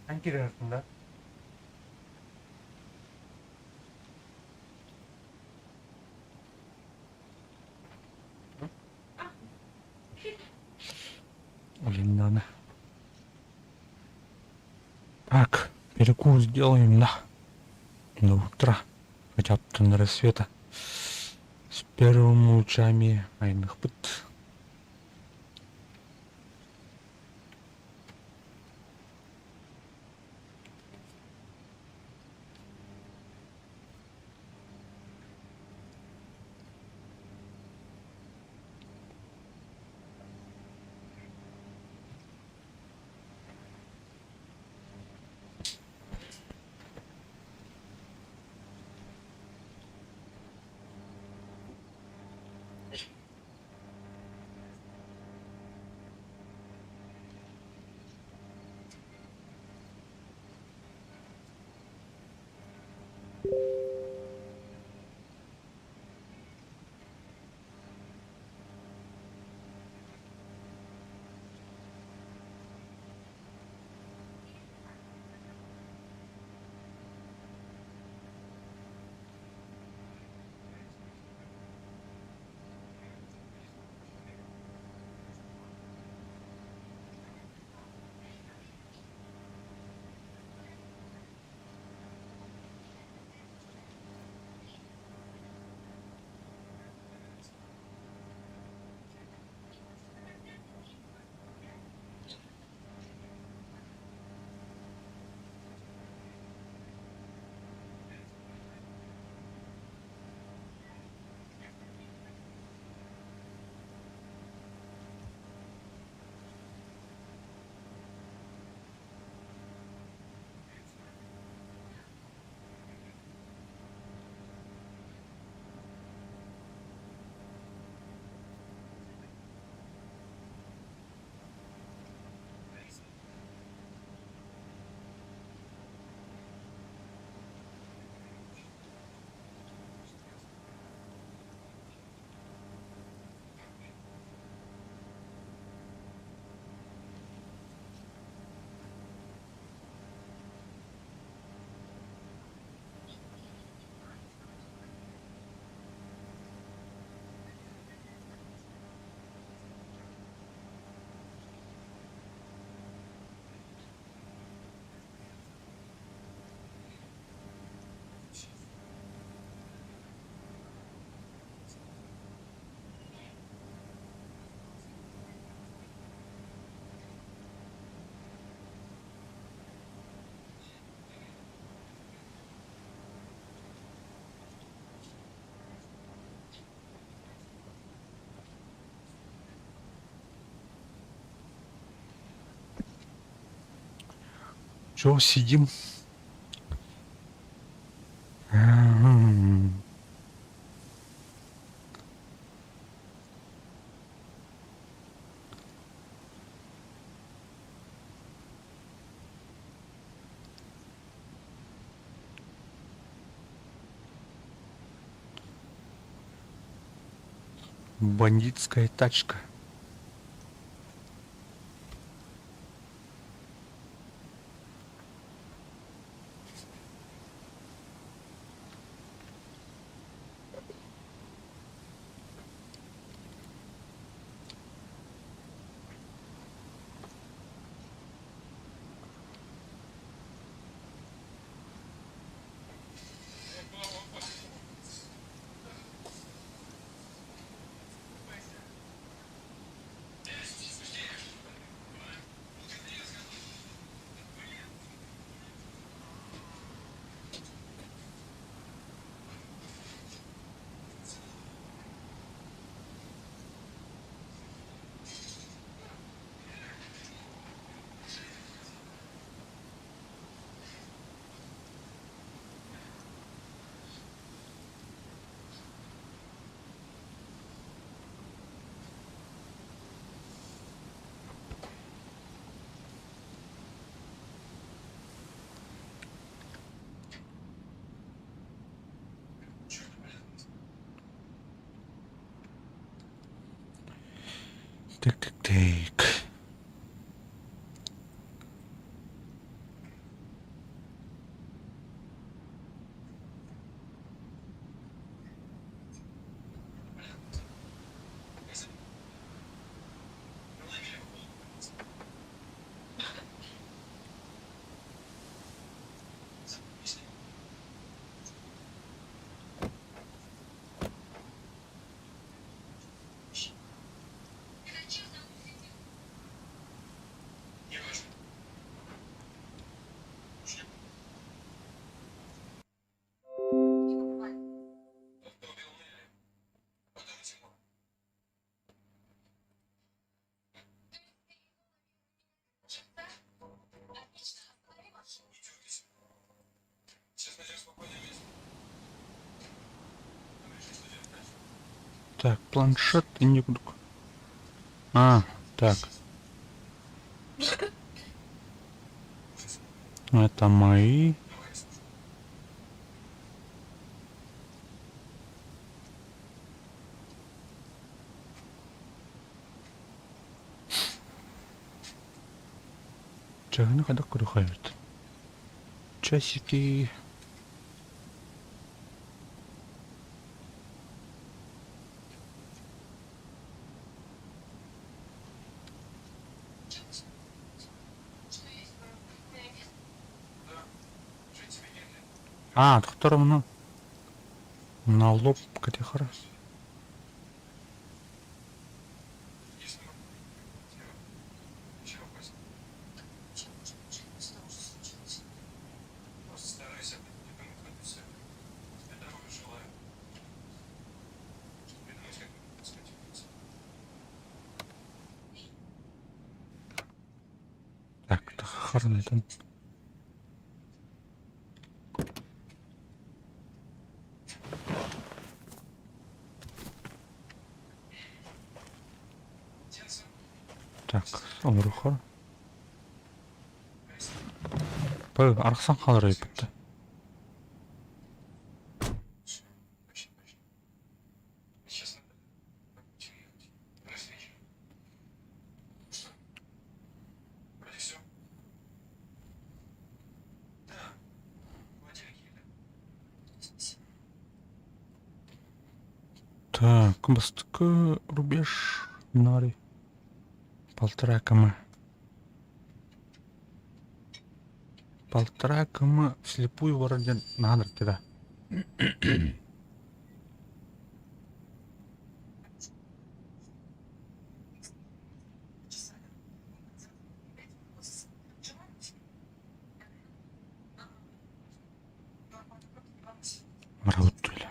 Эн киирэртин да? Блин, Так, перекур сделаем, да? На утро. Хотя бы на рассвета. С первыми лучами айныхпыт. Чё сидим? Бандитская тачка. Тик-тик-тик. Так, планшет и некуда. А, так. Это мои. Чаһыны хайдах көрүөххэ Часики. А, тохтор на лоб катехара. Так, тахарнытын. Так, оҥоруохха. Бу арахсан хаалар эбиппит. Так, бастакы рубеж Нари. Полтора км. Полтора км вслепую барар диэн наһаа да. Барабыт үлэ.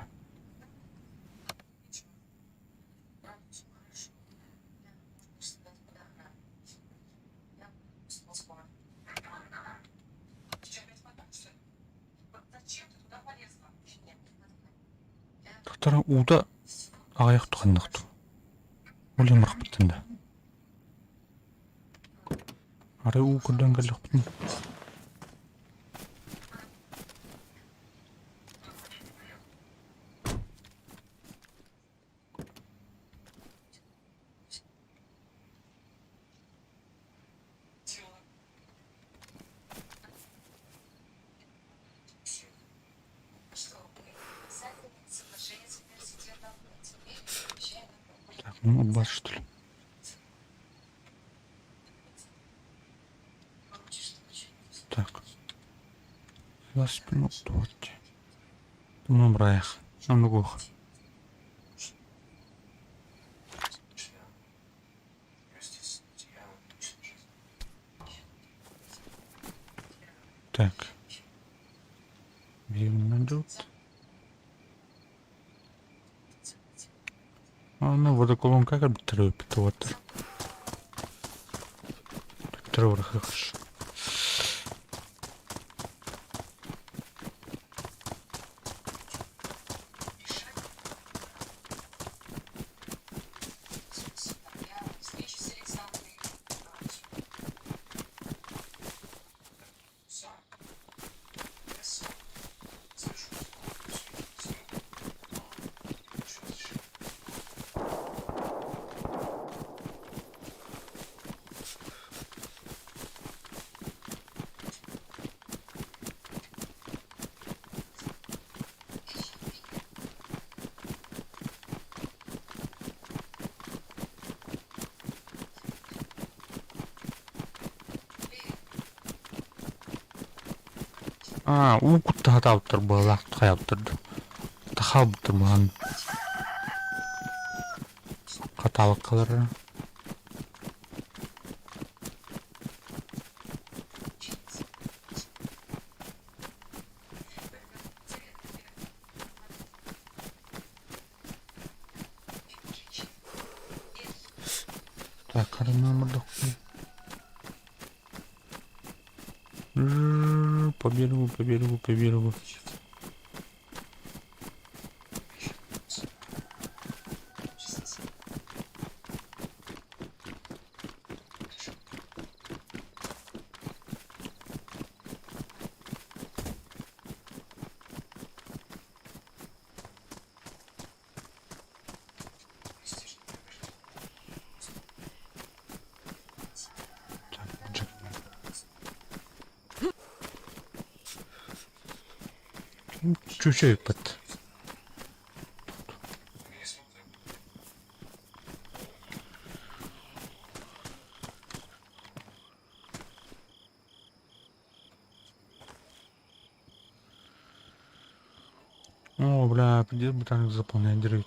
Тахтара уута аҕыйах туханнахту. Ол иһин бырахпыттан да. Арай уу көрдөөн кэллэхпитин Убас что ли? Так. За спину туотти. Тумнубраях. Намнугух. Так. Биир Онно водоколонка кэлбиттэр эбит уолаттар. Аа, уу кутта сатаабыттар быһалаах хайаабыттар дуу, хаалбыттар быһаан хатаабаккалар Так, По берегу, по берегу, по берегу. Чүчэйбит. О, бля, где ботаник заполнять деревья?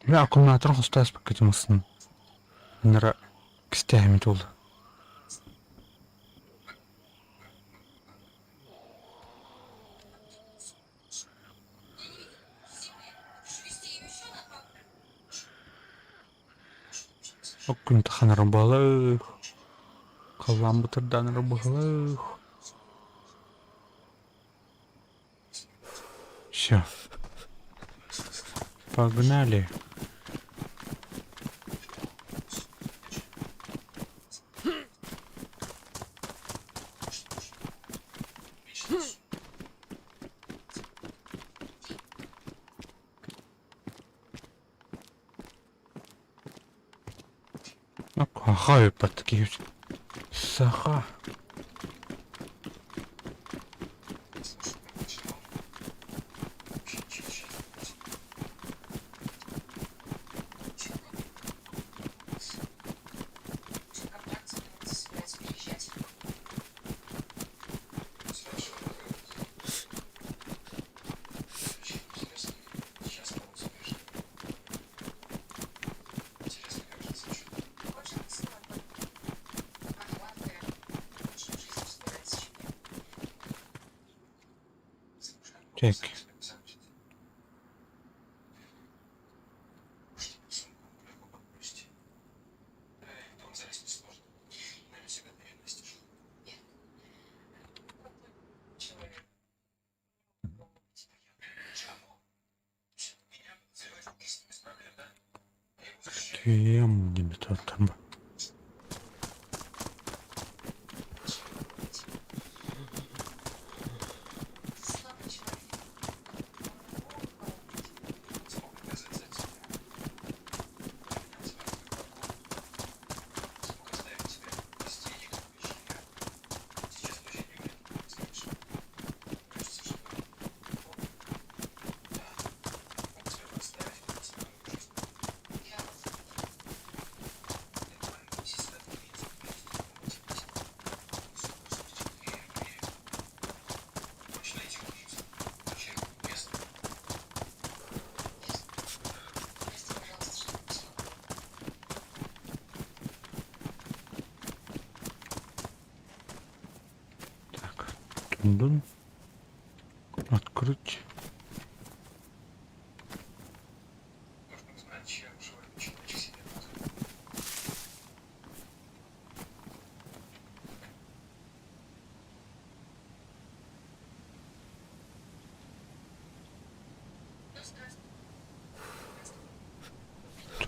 Мин аккумуляторын хостооспукка дьымысын Нара кистээһимит уол Оккун таханара буолуох, халлаан бытырдаанара буолуох. Все. Погнали. Хай такие. Саха. Так. Кем диэн туттарба. Так, тундун открыть.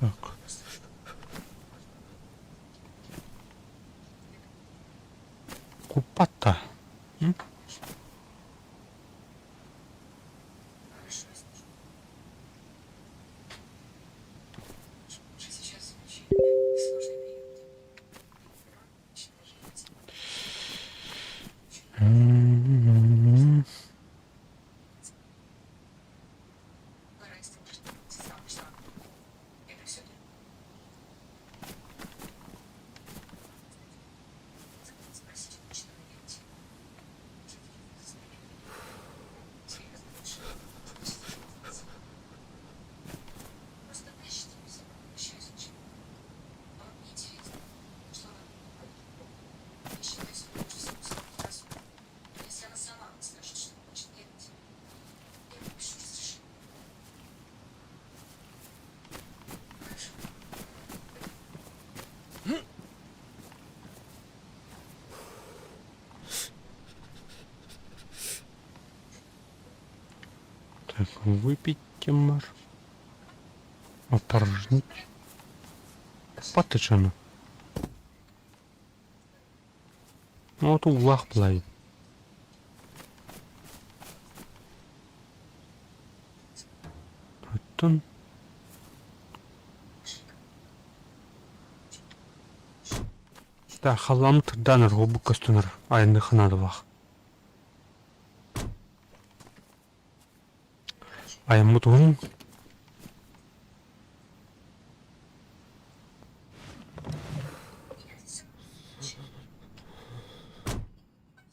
Так. Куппатта. Так, выпить Тиммар. Опорожнить. Куппат Ну, вот уулаах былай. Оттон Да, халлаан тырдаан оргубут көстөнөр айанныах наадалаах. Айаммыт уһун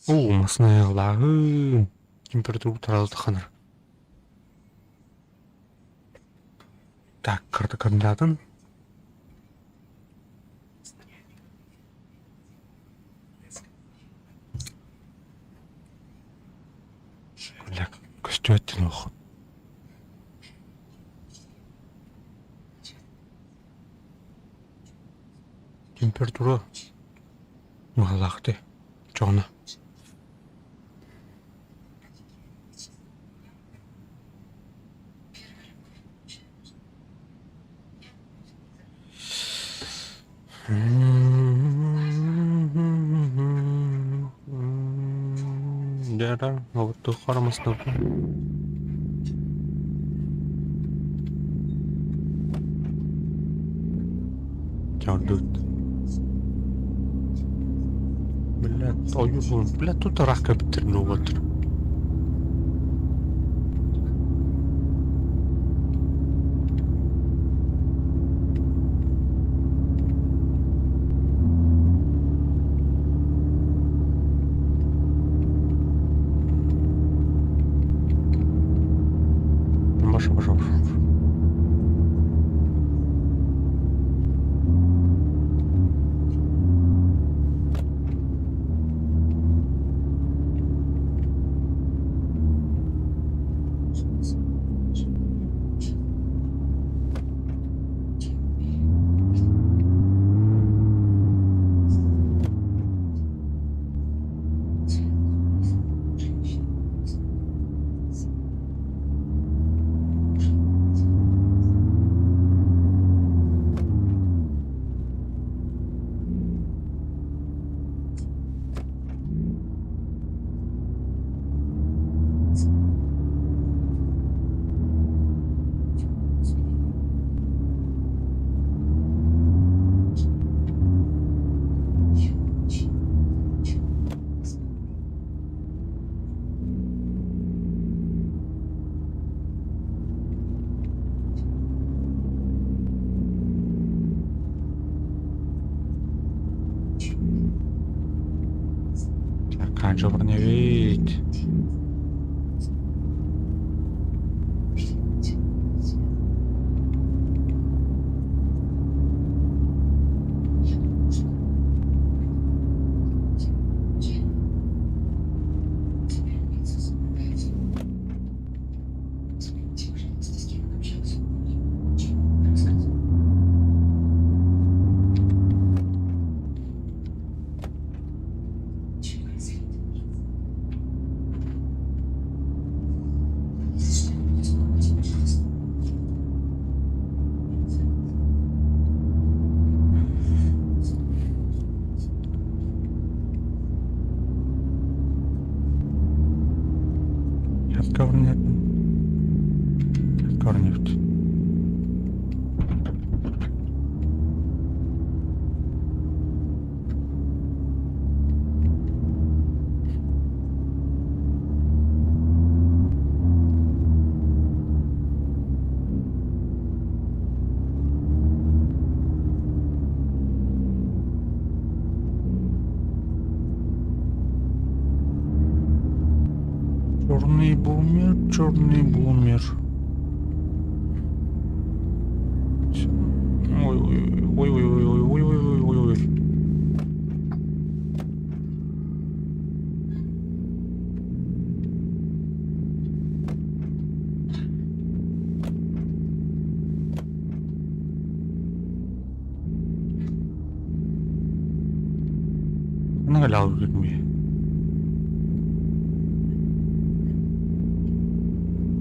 Уу, массыыналааһын температура таралытахханар. Так, карта координатын. Бля, көстүбэт ох. Температура быһалаахтый чоҕуна. Дьэ, оттук харамастарбын. Чардыт. Блядь, ойуу, блядь, тут ыраах кэбиттэрин уолаттар. Баша, баша, баша. Хаанча броневик. Корнефть. Черный бумер, черный бумер. Ой, ой, ой, ой, ой, ой, ой, ой, ой, ой. 那个老玉米。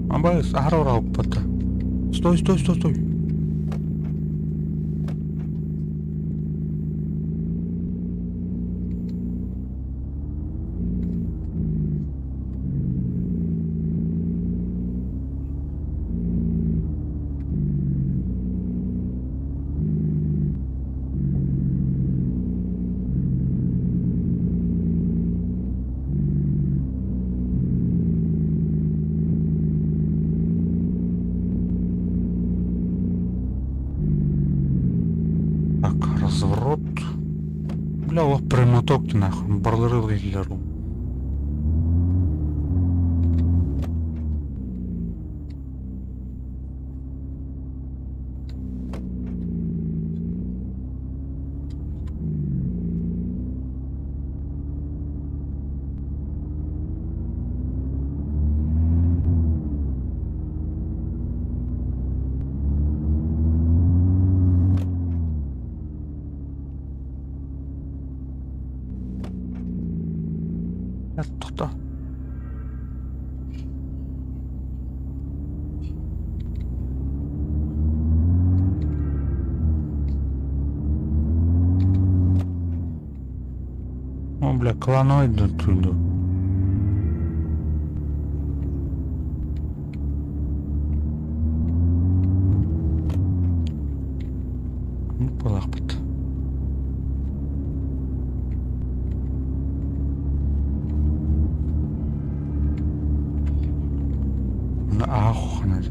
Абай, сахар пата. Стой, стой, стой, стой. Так, разворот. Бля, о, прямоток ты нахуй. Барлары лилеру. Тоқта. О, бля, кланоид түйді. Балақпыт. Аах ханар.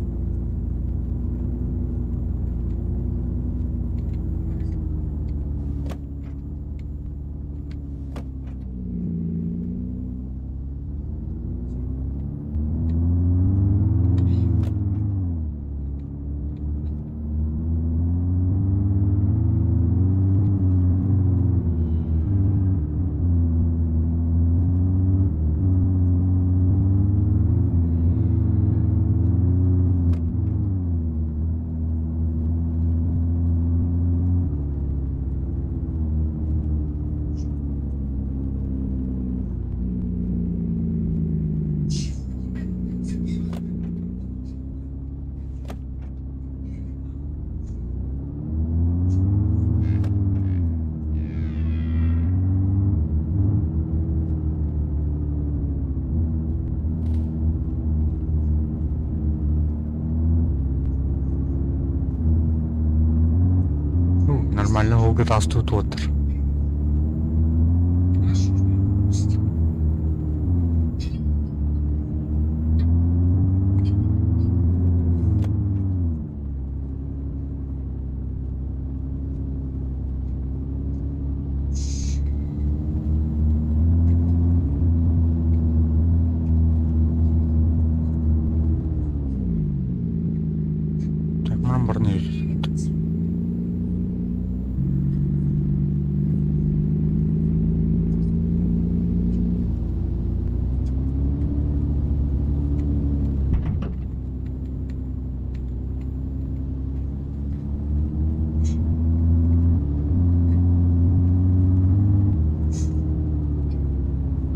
Нормально ол астуу туоттар.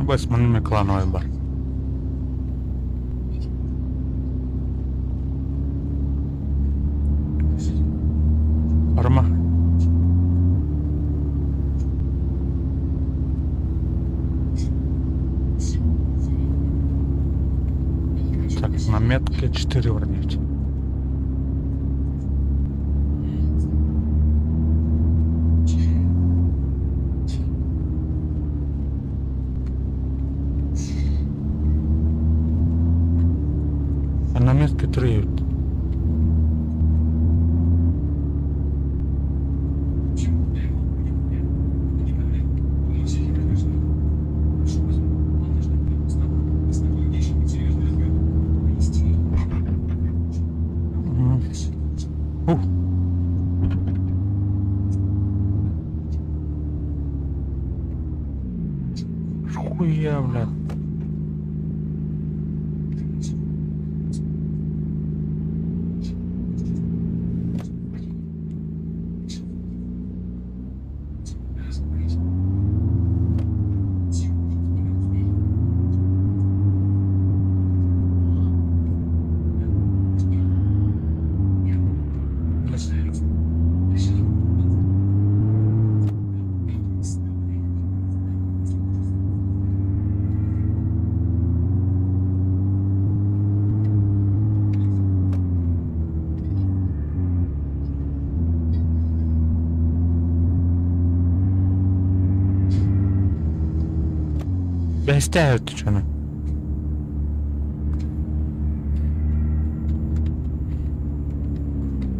Бас манна клановай бар. Арма. Так, на метке 4 вроде. А на метке 3. Ух. Хуя, блядь. Бэстээх өттүчөнө.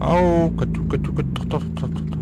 Ау, көтү, көтү, көтү, тохтоо, тохтоо, тохтоо.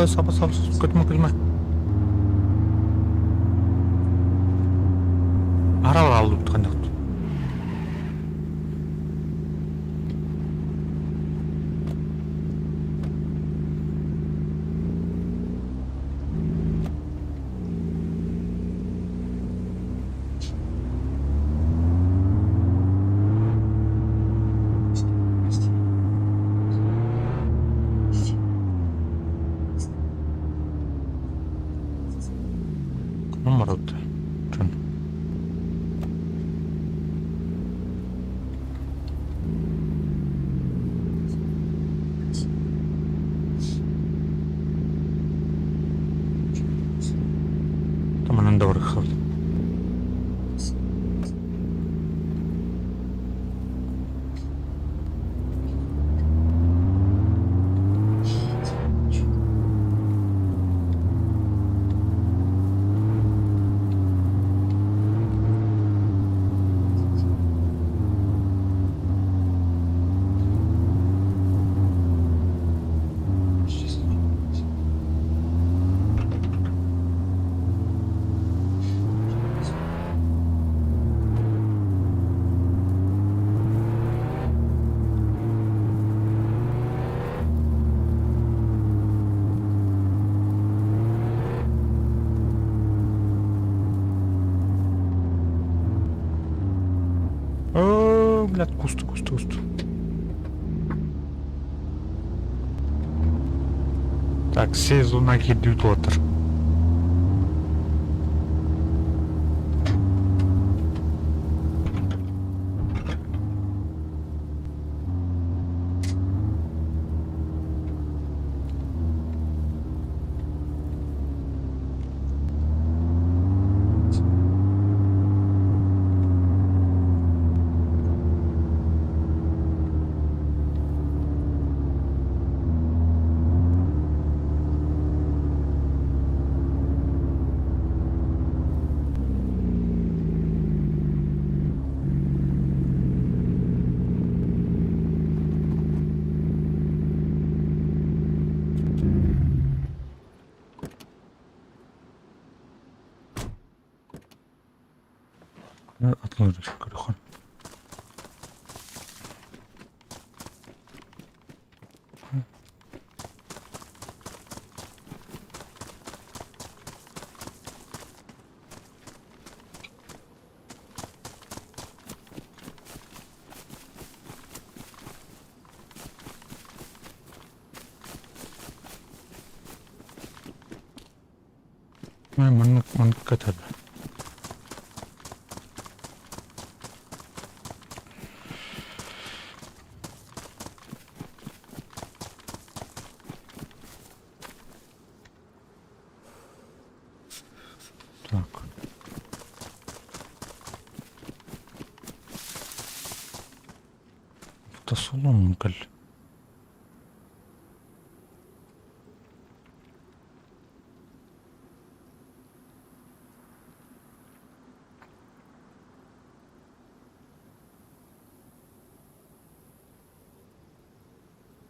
Саба, саба, көтүмэ, көтүмэ. Арал алып ханнак. Номер Чон. Таманан да барыхабыт. О, блядь, куст, куст, куст. Так, сезона кидют отыр. Атылар көрөхөн. Маннык маннык кэтэр. Так. Автосалон кэл.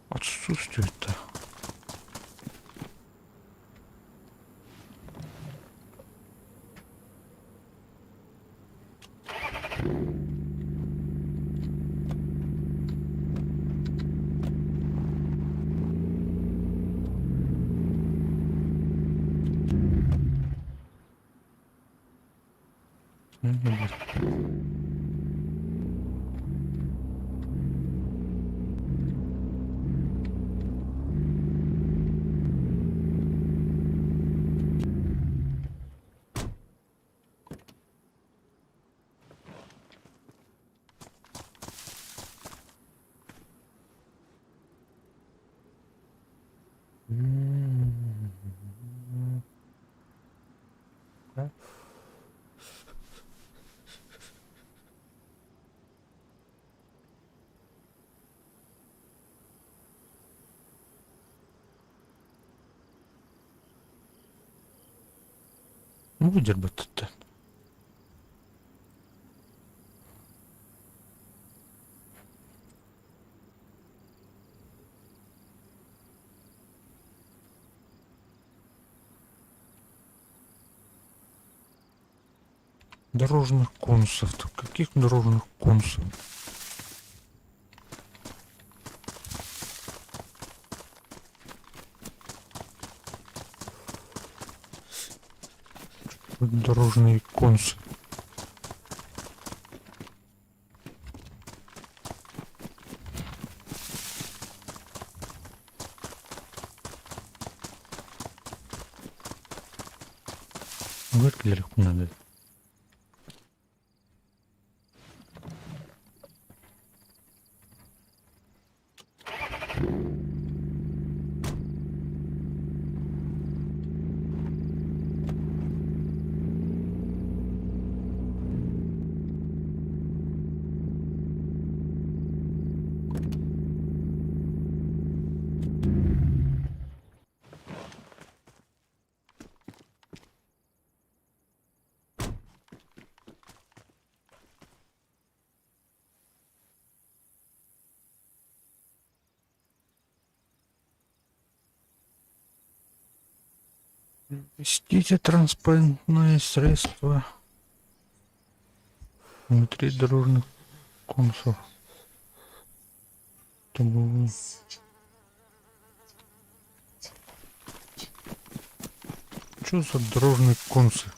Отсутствует. Да? Ну, выдербат-то. Дорожных конусов. Каких дорожных конусов? Дорожные консы. Выглядит надо. Ввестите транспортное средство внутри дорожных конусов. Чтобы Что за дорожные концы?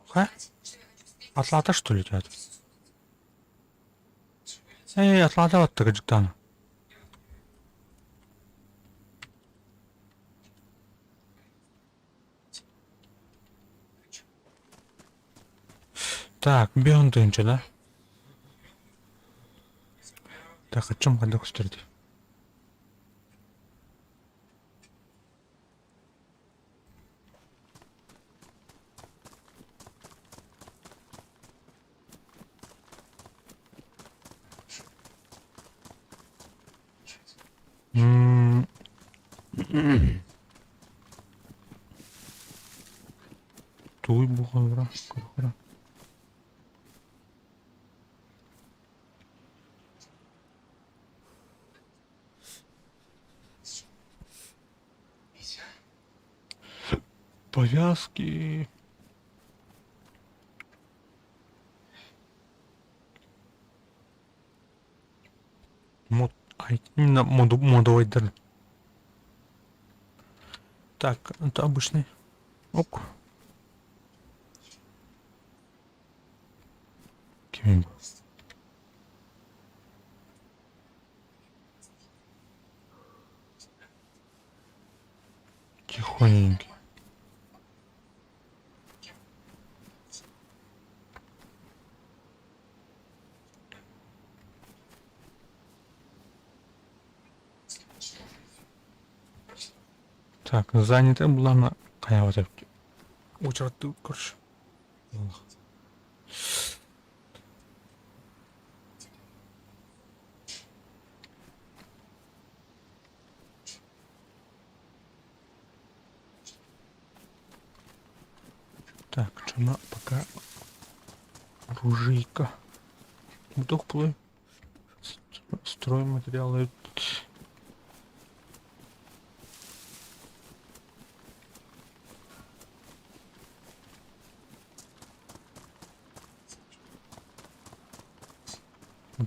Ха? Атлата что летят? Эй, атлата вот дьыктаана. Так, бион тыһыынча да? Так, о чем хайдах көстөрдүй? М, Тугуй буолара көрө. Повязки. Мод, ай, именно моду, модовайдар. Так, это обычный. Ок. Кимин. Тихоненький. Так, занято булана хайаабат эбит. Уочараттыы короче. Так, что пока оружейка. Вдох плой. Стройматериалы.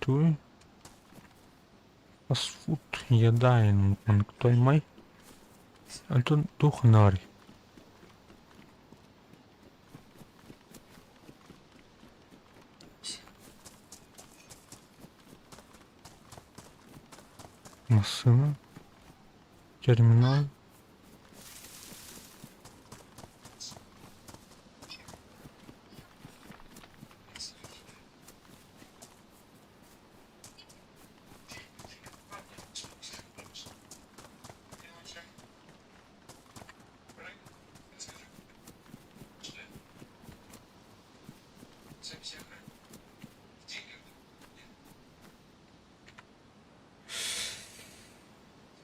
Туй. Фастфуд еда май. Это тухнарь. Машина. Терминал.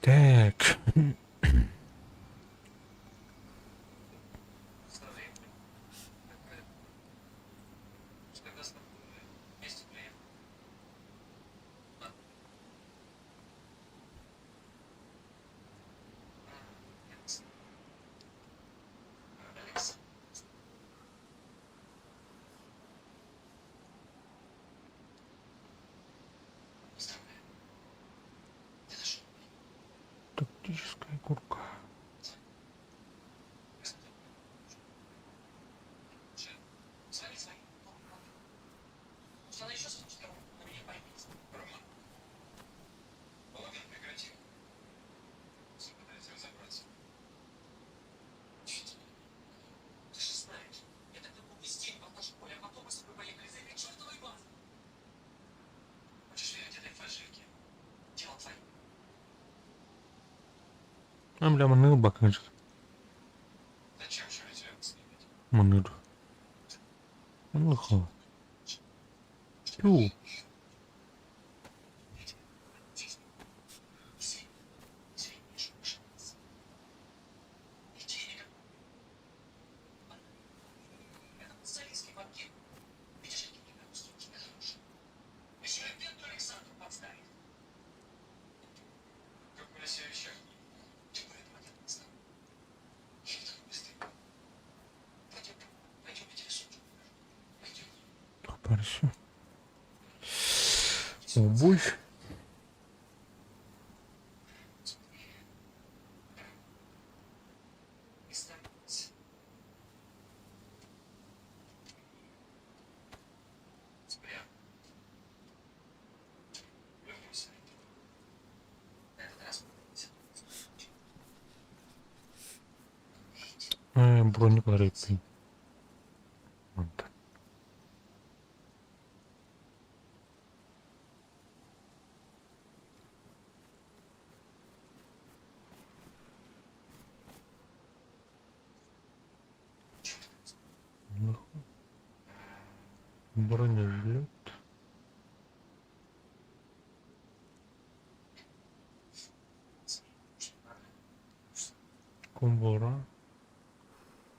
Так. Тактическая курка. Бля, манныгы бакыҥ Манныыр. Манныха. Тю. Хорошо. Обувь. Броник ларыппын. Онтон. Бронежилет. Кобура.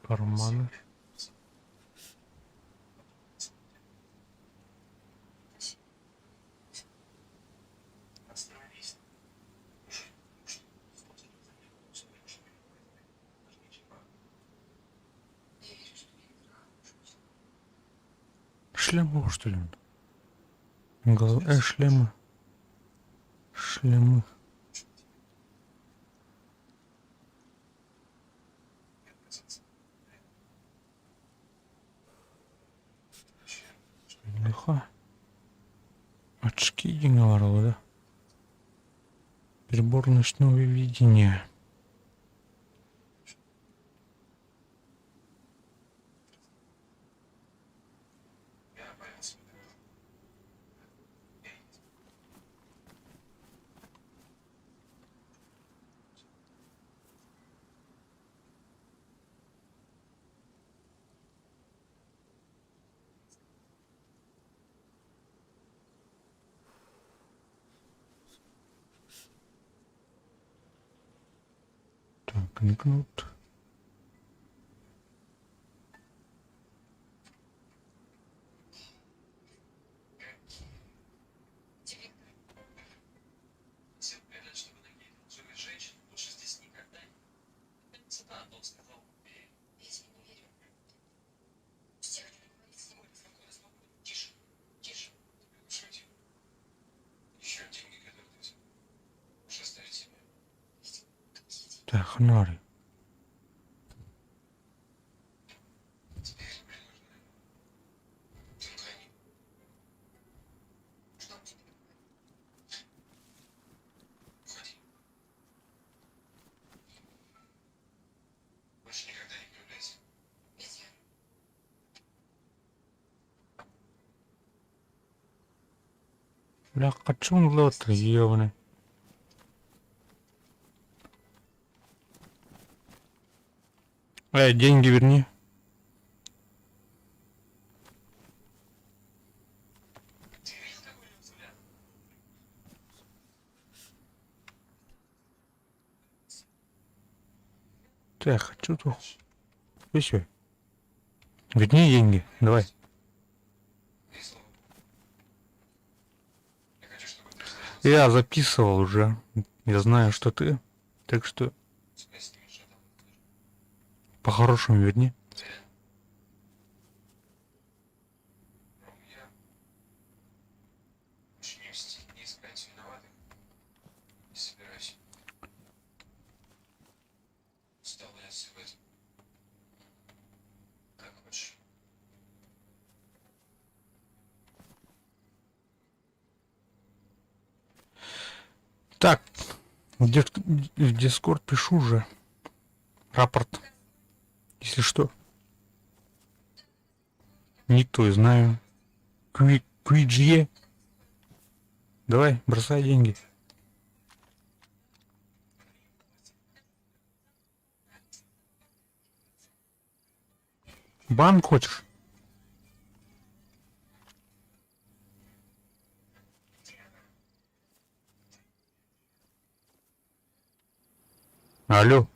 Карманы. Шлем что ли? Голова, шлемы. Шлемы. Лиха. Очки диҥҥэ да? Прибор ночного видения. Так, никнут. Так, ханары. Бля, хочу лот, ёбаный. Эй, деньги верни. Так, хочу тут. Еще. Верни деньги, давай. Я записывал уже. Я знаю, что ты. Так что... По-хорошему верни. Так, в Дискорд пишу уже. Рапорт. Если что. Никто, знаю. Квиджье. Давай, бросай деньги. Бан хочешь? Алло.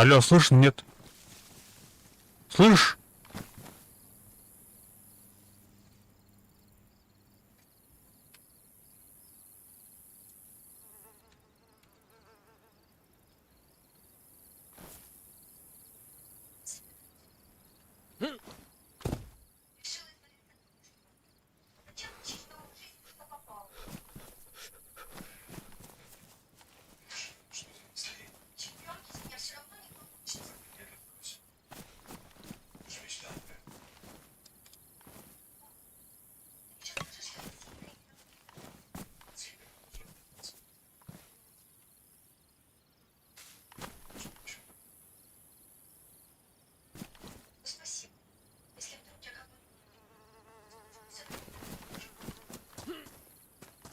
Алло, слышно? Нет. Слышь?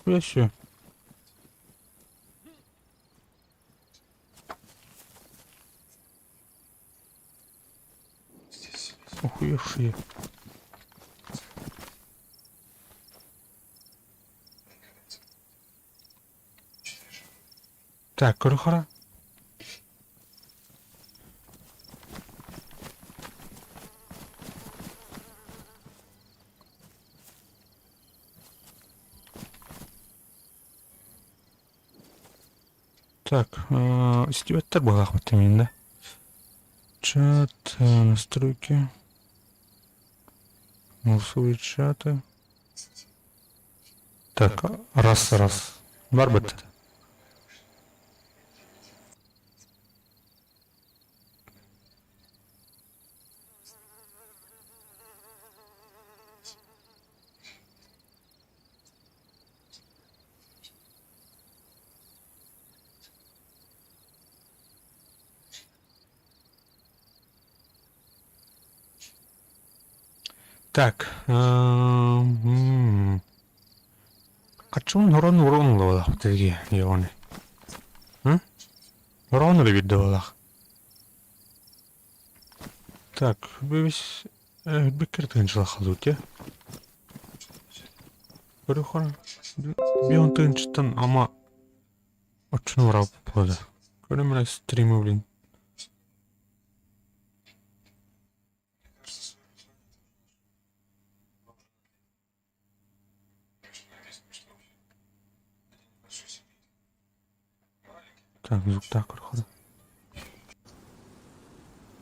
Хуя Охуевшие. Так, көрөхөрө. Так, истибэттэр буолаахпыт мин да. Чат, настройки. Голосовые чаты. Так, раз, раз. Барбыт. Так, Хаччыбын хорон урон ыллабалаах тиги ионы. Хорон эрэ биирдэ Так, бэбис биккер тыынчылах халут я. Көрө Бион тыынчыттан ама оччону барап буолда. Көрө стримы блин. Так, звук так көрөхөрө.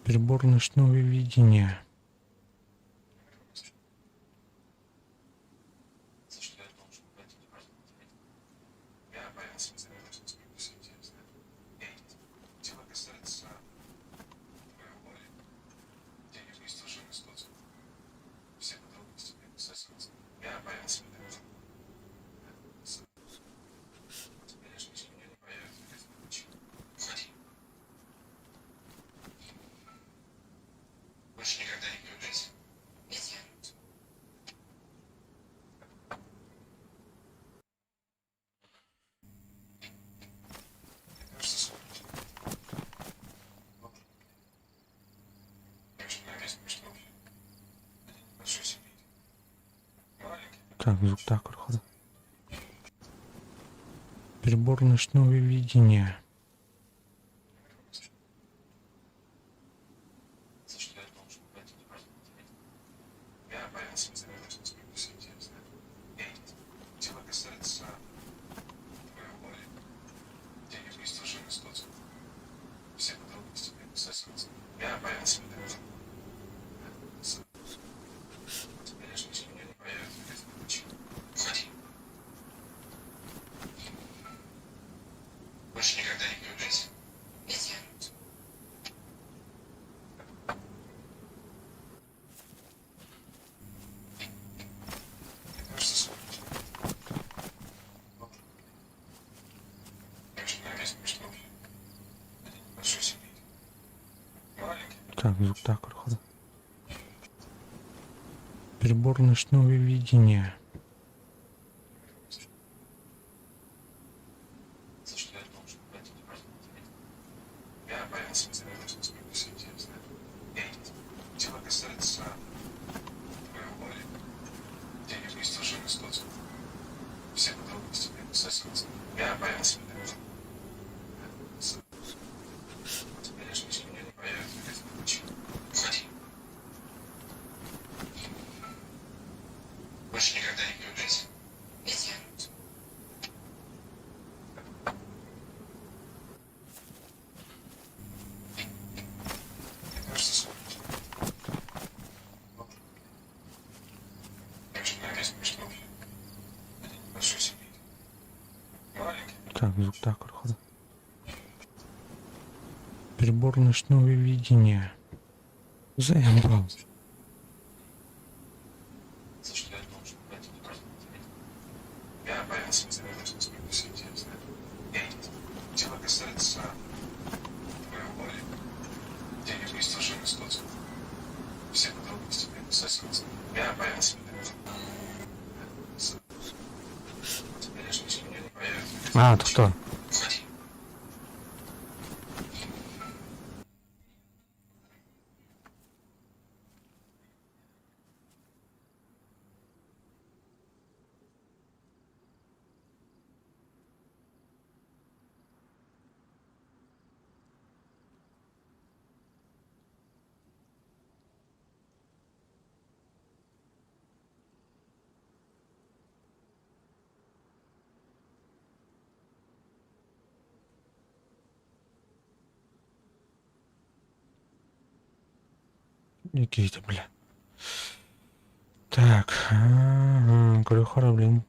Прибор ночного видения. Так, звук так көрөхөрө. Прибор ночного видения. Так, звуктаах көрөххө. Прибор ночного видения. Так, звуктаах көрөххө. Прибор ночного видения. Заебал. А, тохтоо. Никита, бля. Так, көрөхөр, блин.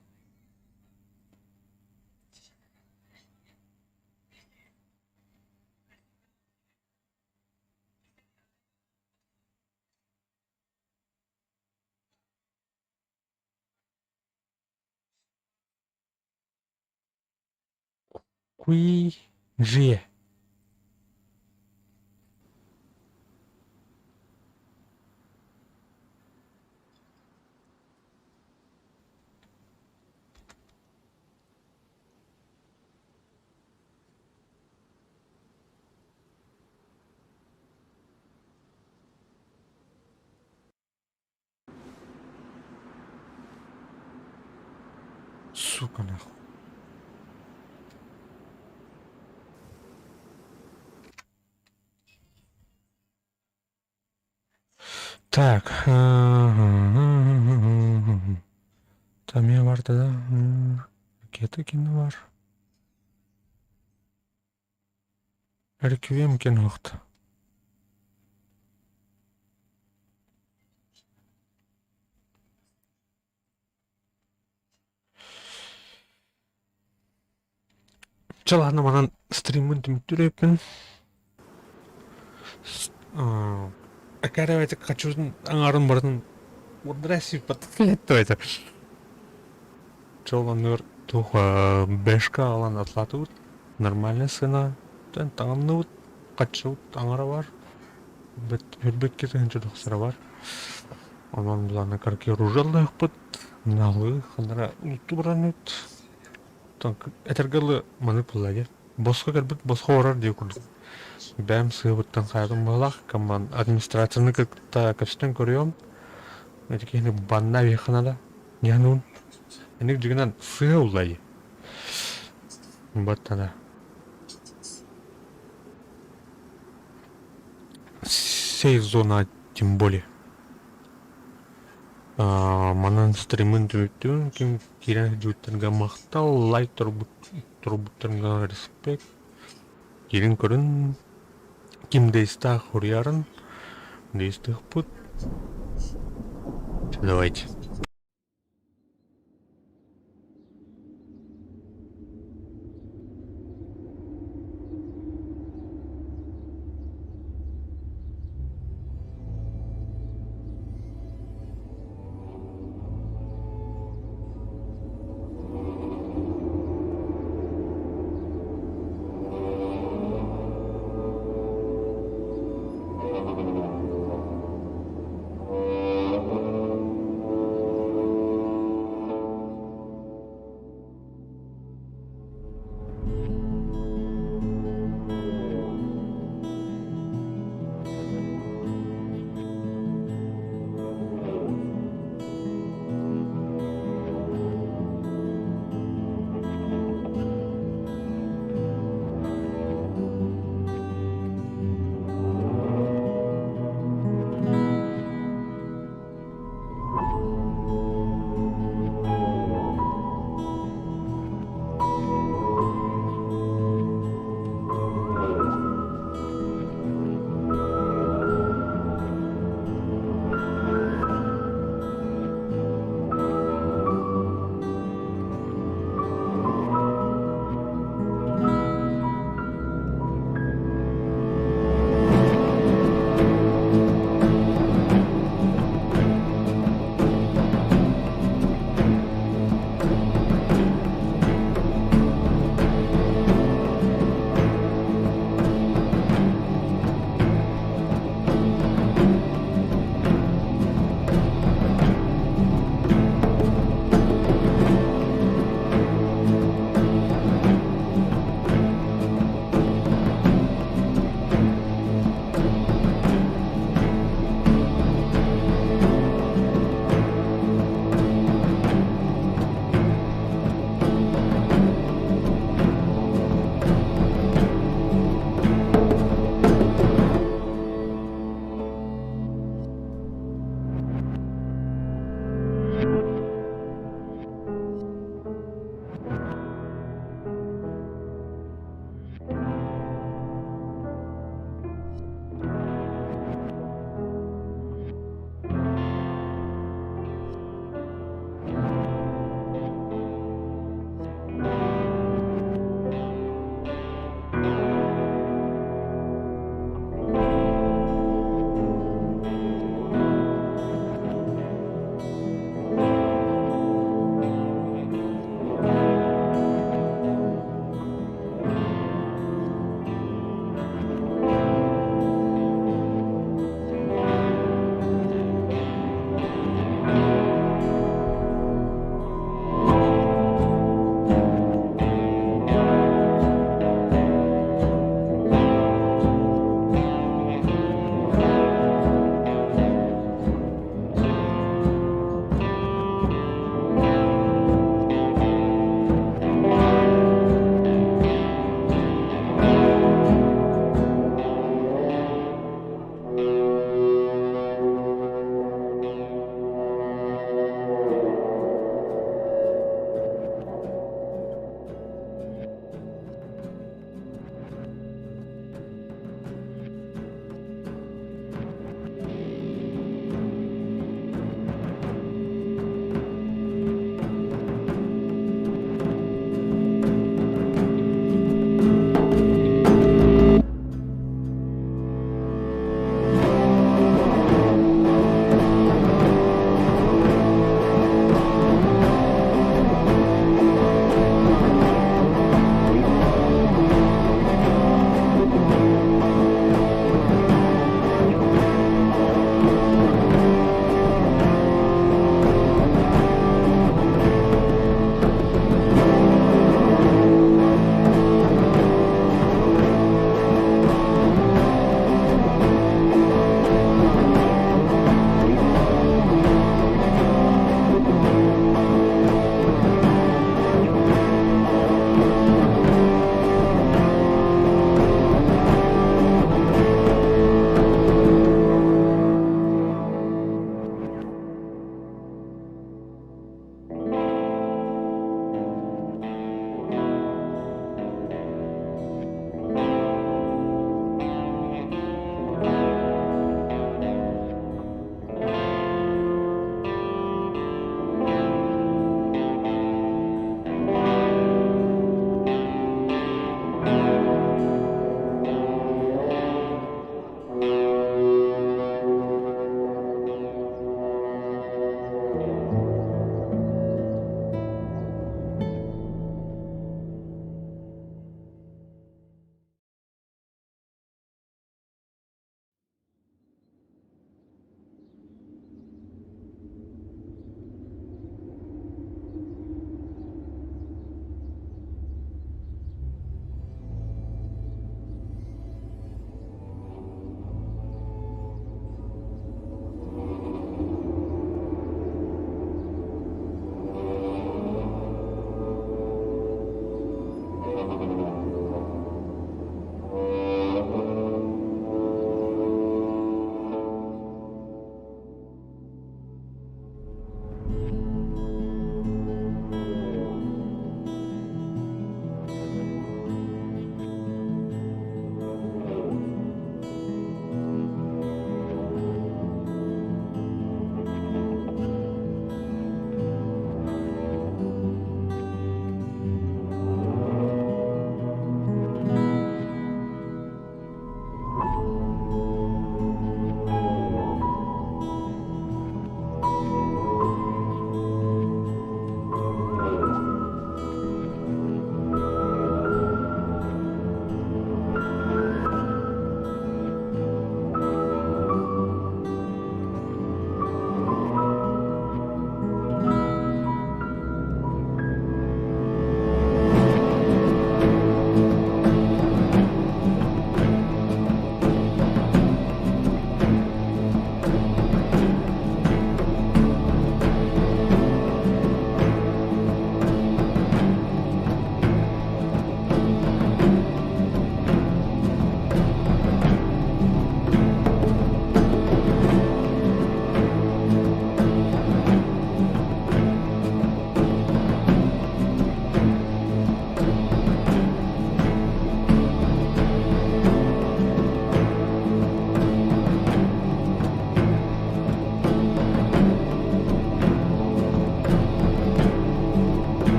Куи-же. Сука, нахуй. Так. Тамия бар да. Ракета кино бар. Реквием кинохта. Чэ ладно, манан стриммын түмүктүүр Акаравайте хочу аҥарын барытын Здрасте, это. Чолоннор туох бэшка алан атлатыбыт. Нормальная сына. Таҥынныбыт, хаччыбыт аҥара бар. Өлбөккө тыһыынча тахсара бар. Онон былаана карки оружиялаахпыт. Налыы ханнара улутту баран Этэргэ дылы маннык буолла дии. Босхо кэлбит босхо барар дии курдук. Бэйэм сыабыттан хайатын быһалаах, команд администрацияны кытта кэпсэтэн көрүөм. Ити киһини банна эбиэххэ наада. Ньануун. Эник дьигинэн сыа улла дии. Баттана. Сейф зона тем более. Манан стримын түмүктүүн ким киирэн сылдьыбыттарга махтал, лайк турбуттарга респект. Киирин көрүн, ким да истаах хуруйарын, да истиэхпит. Давайте.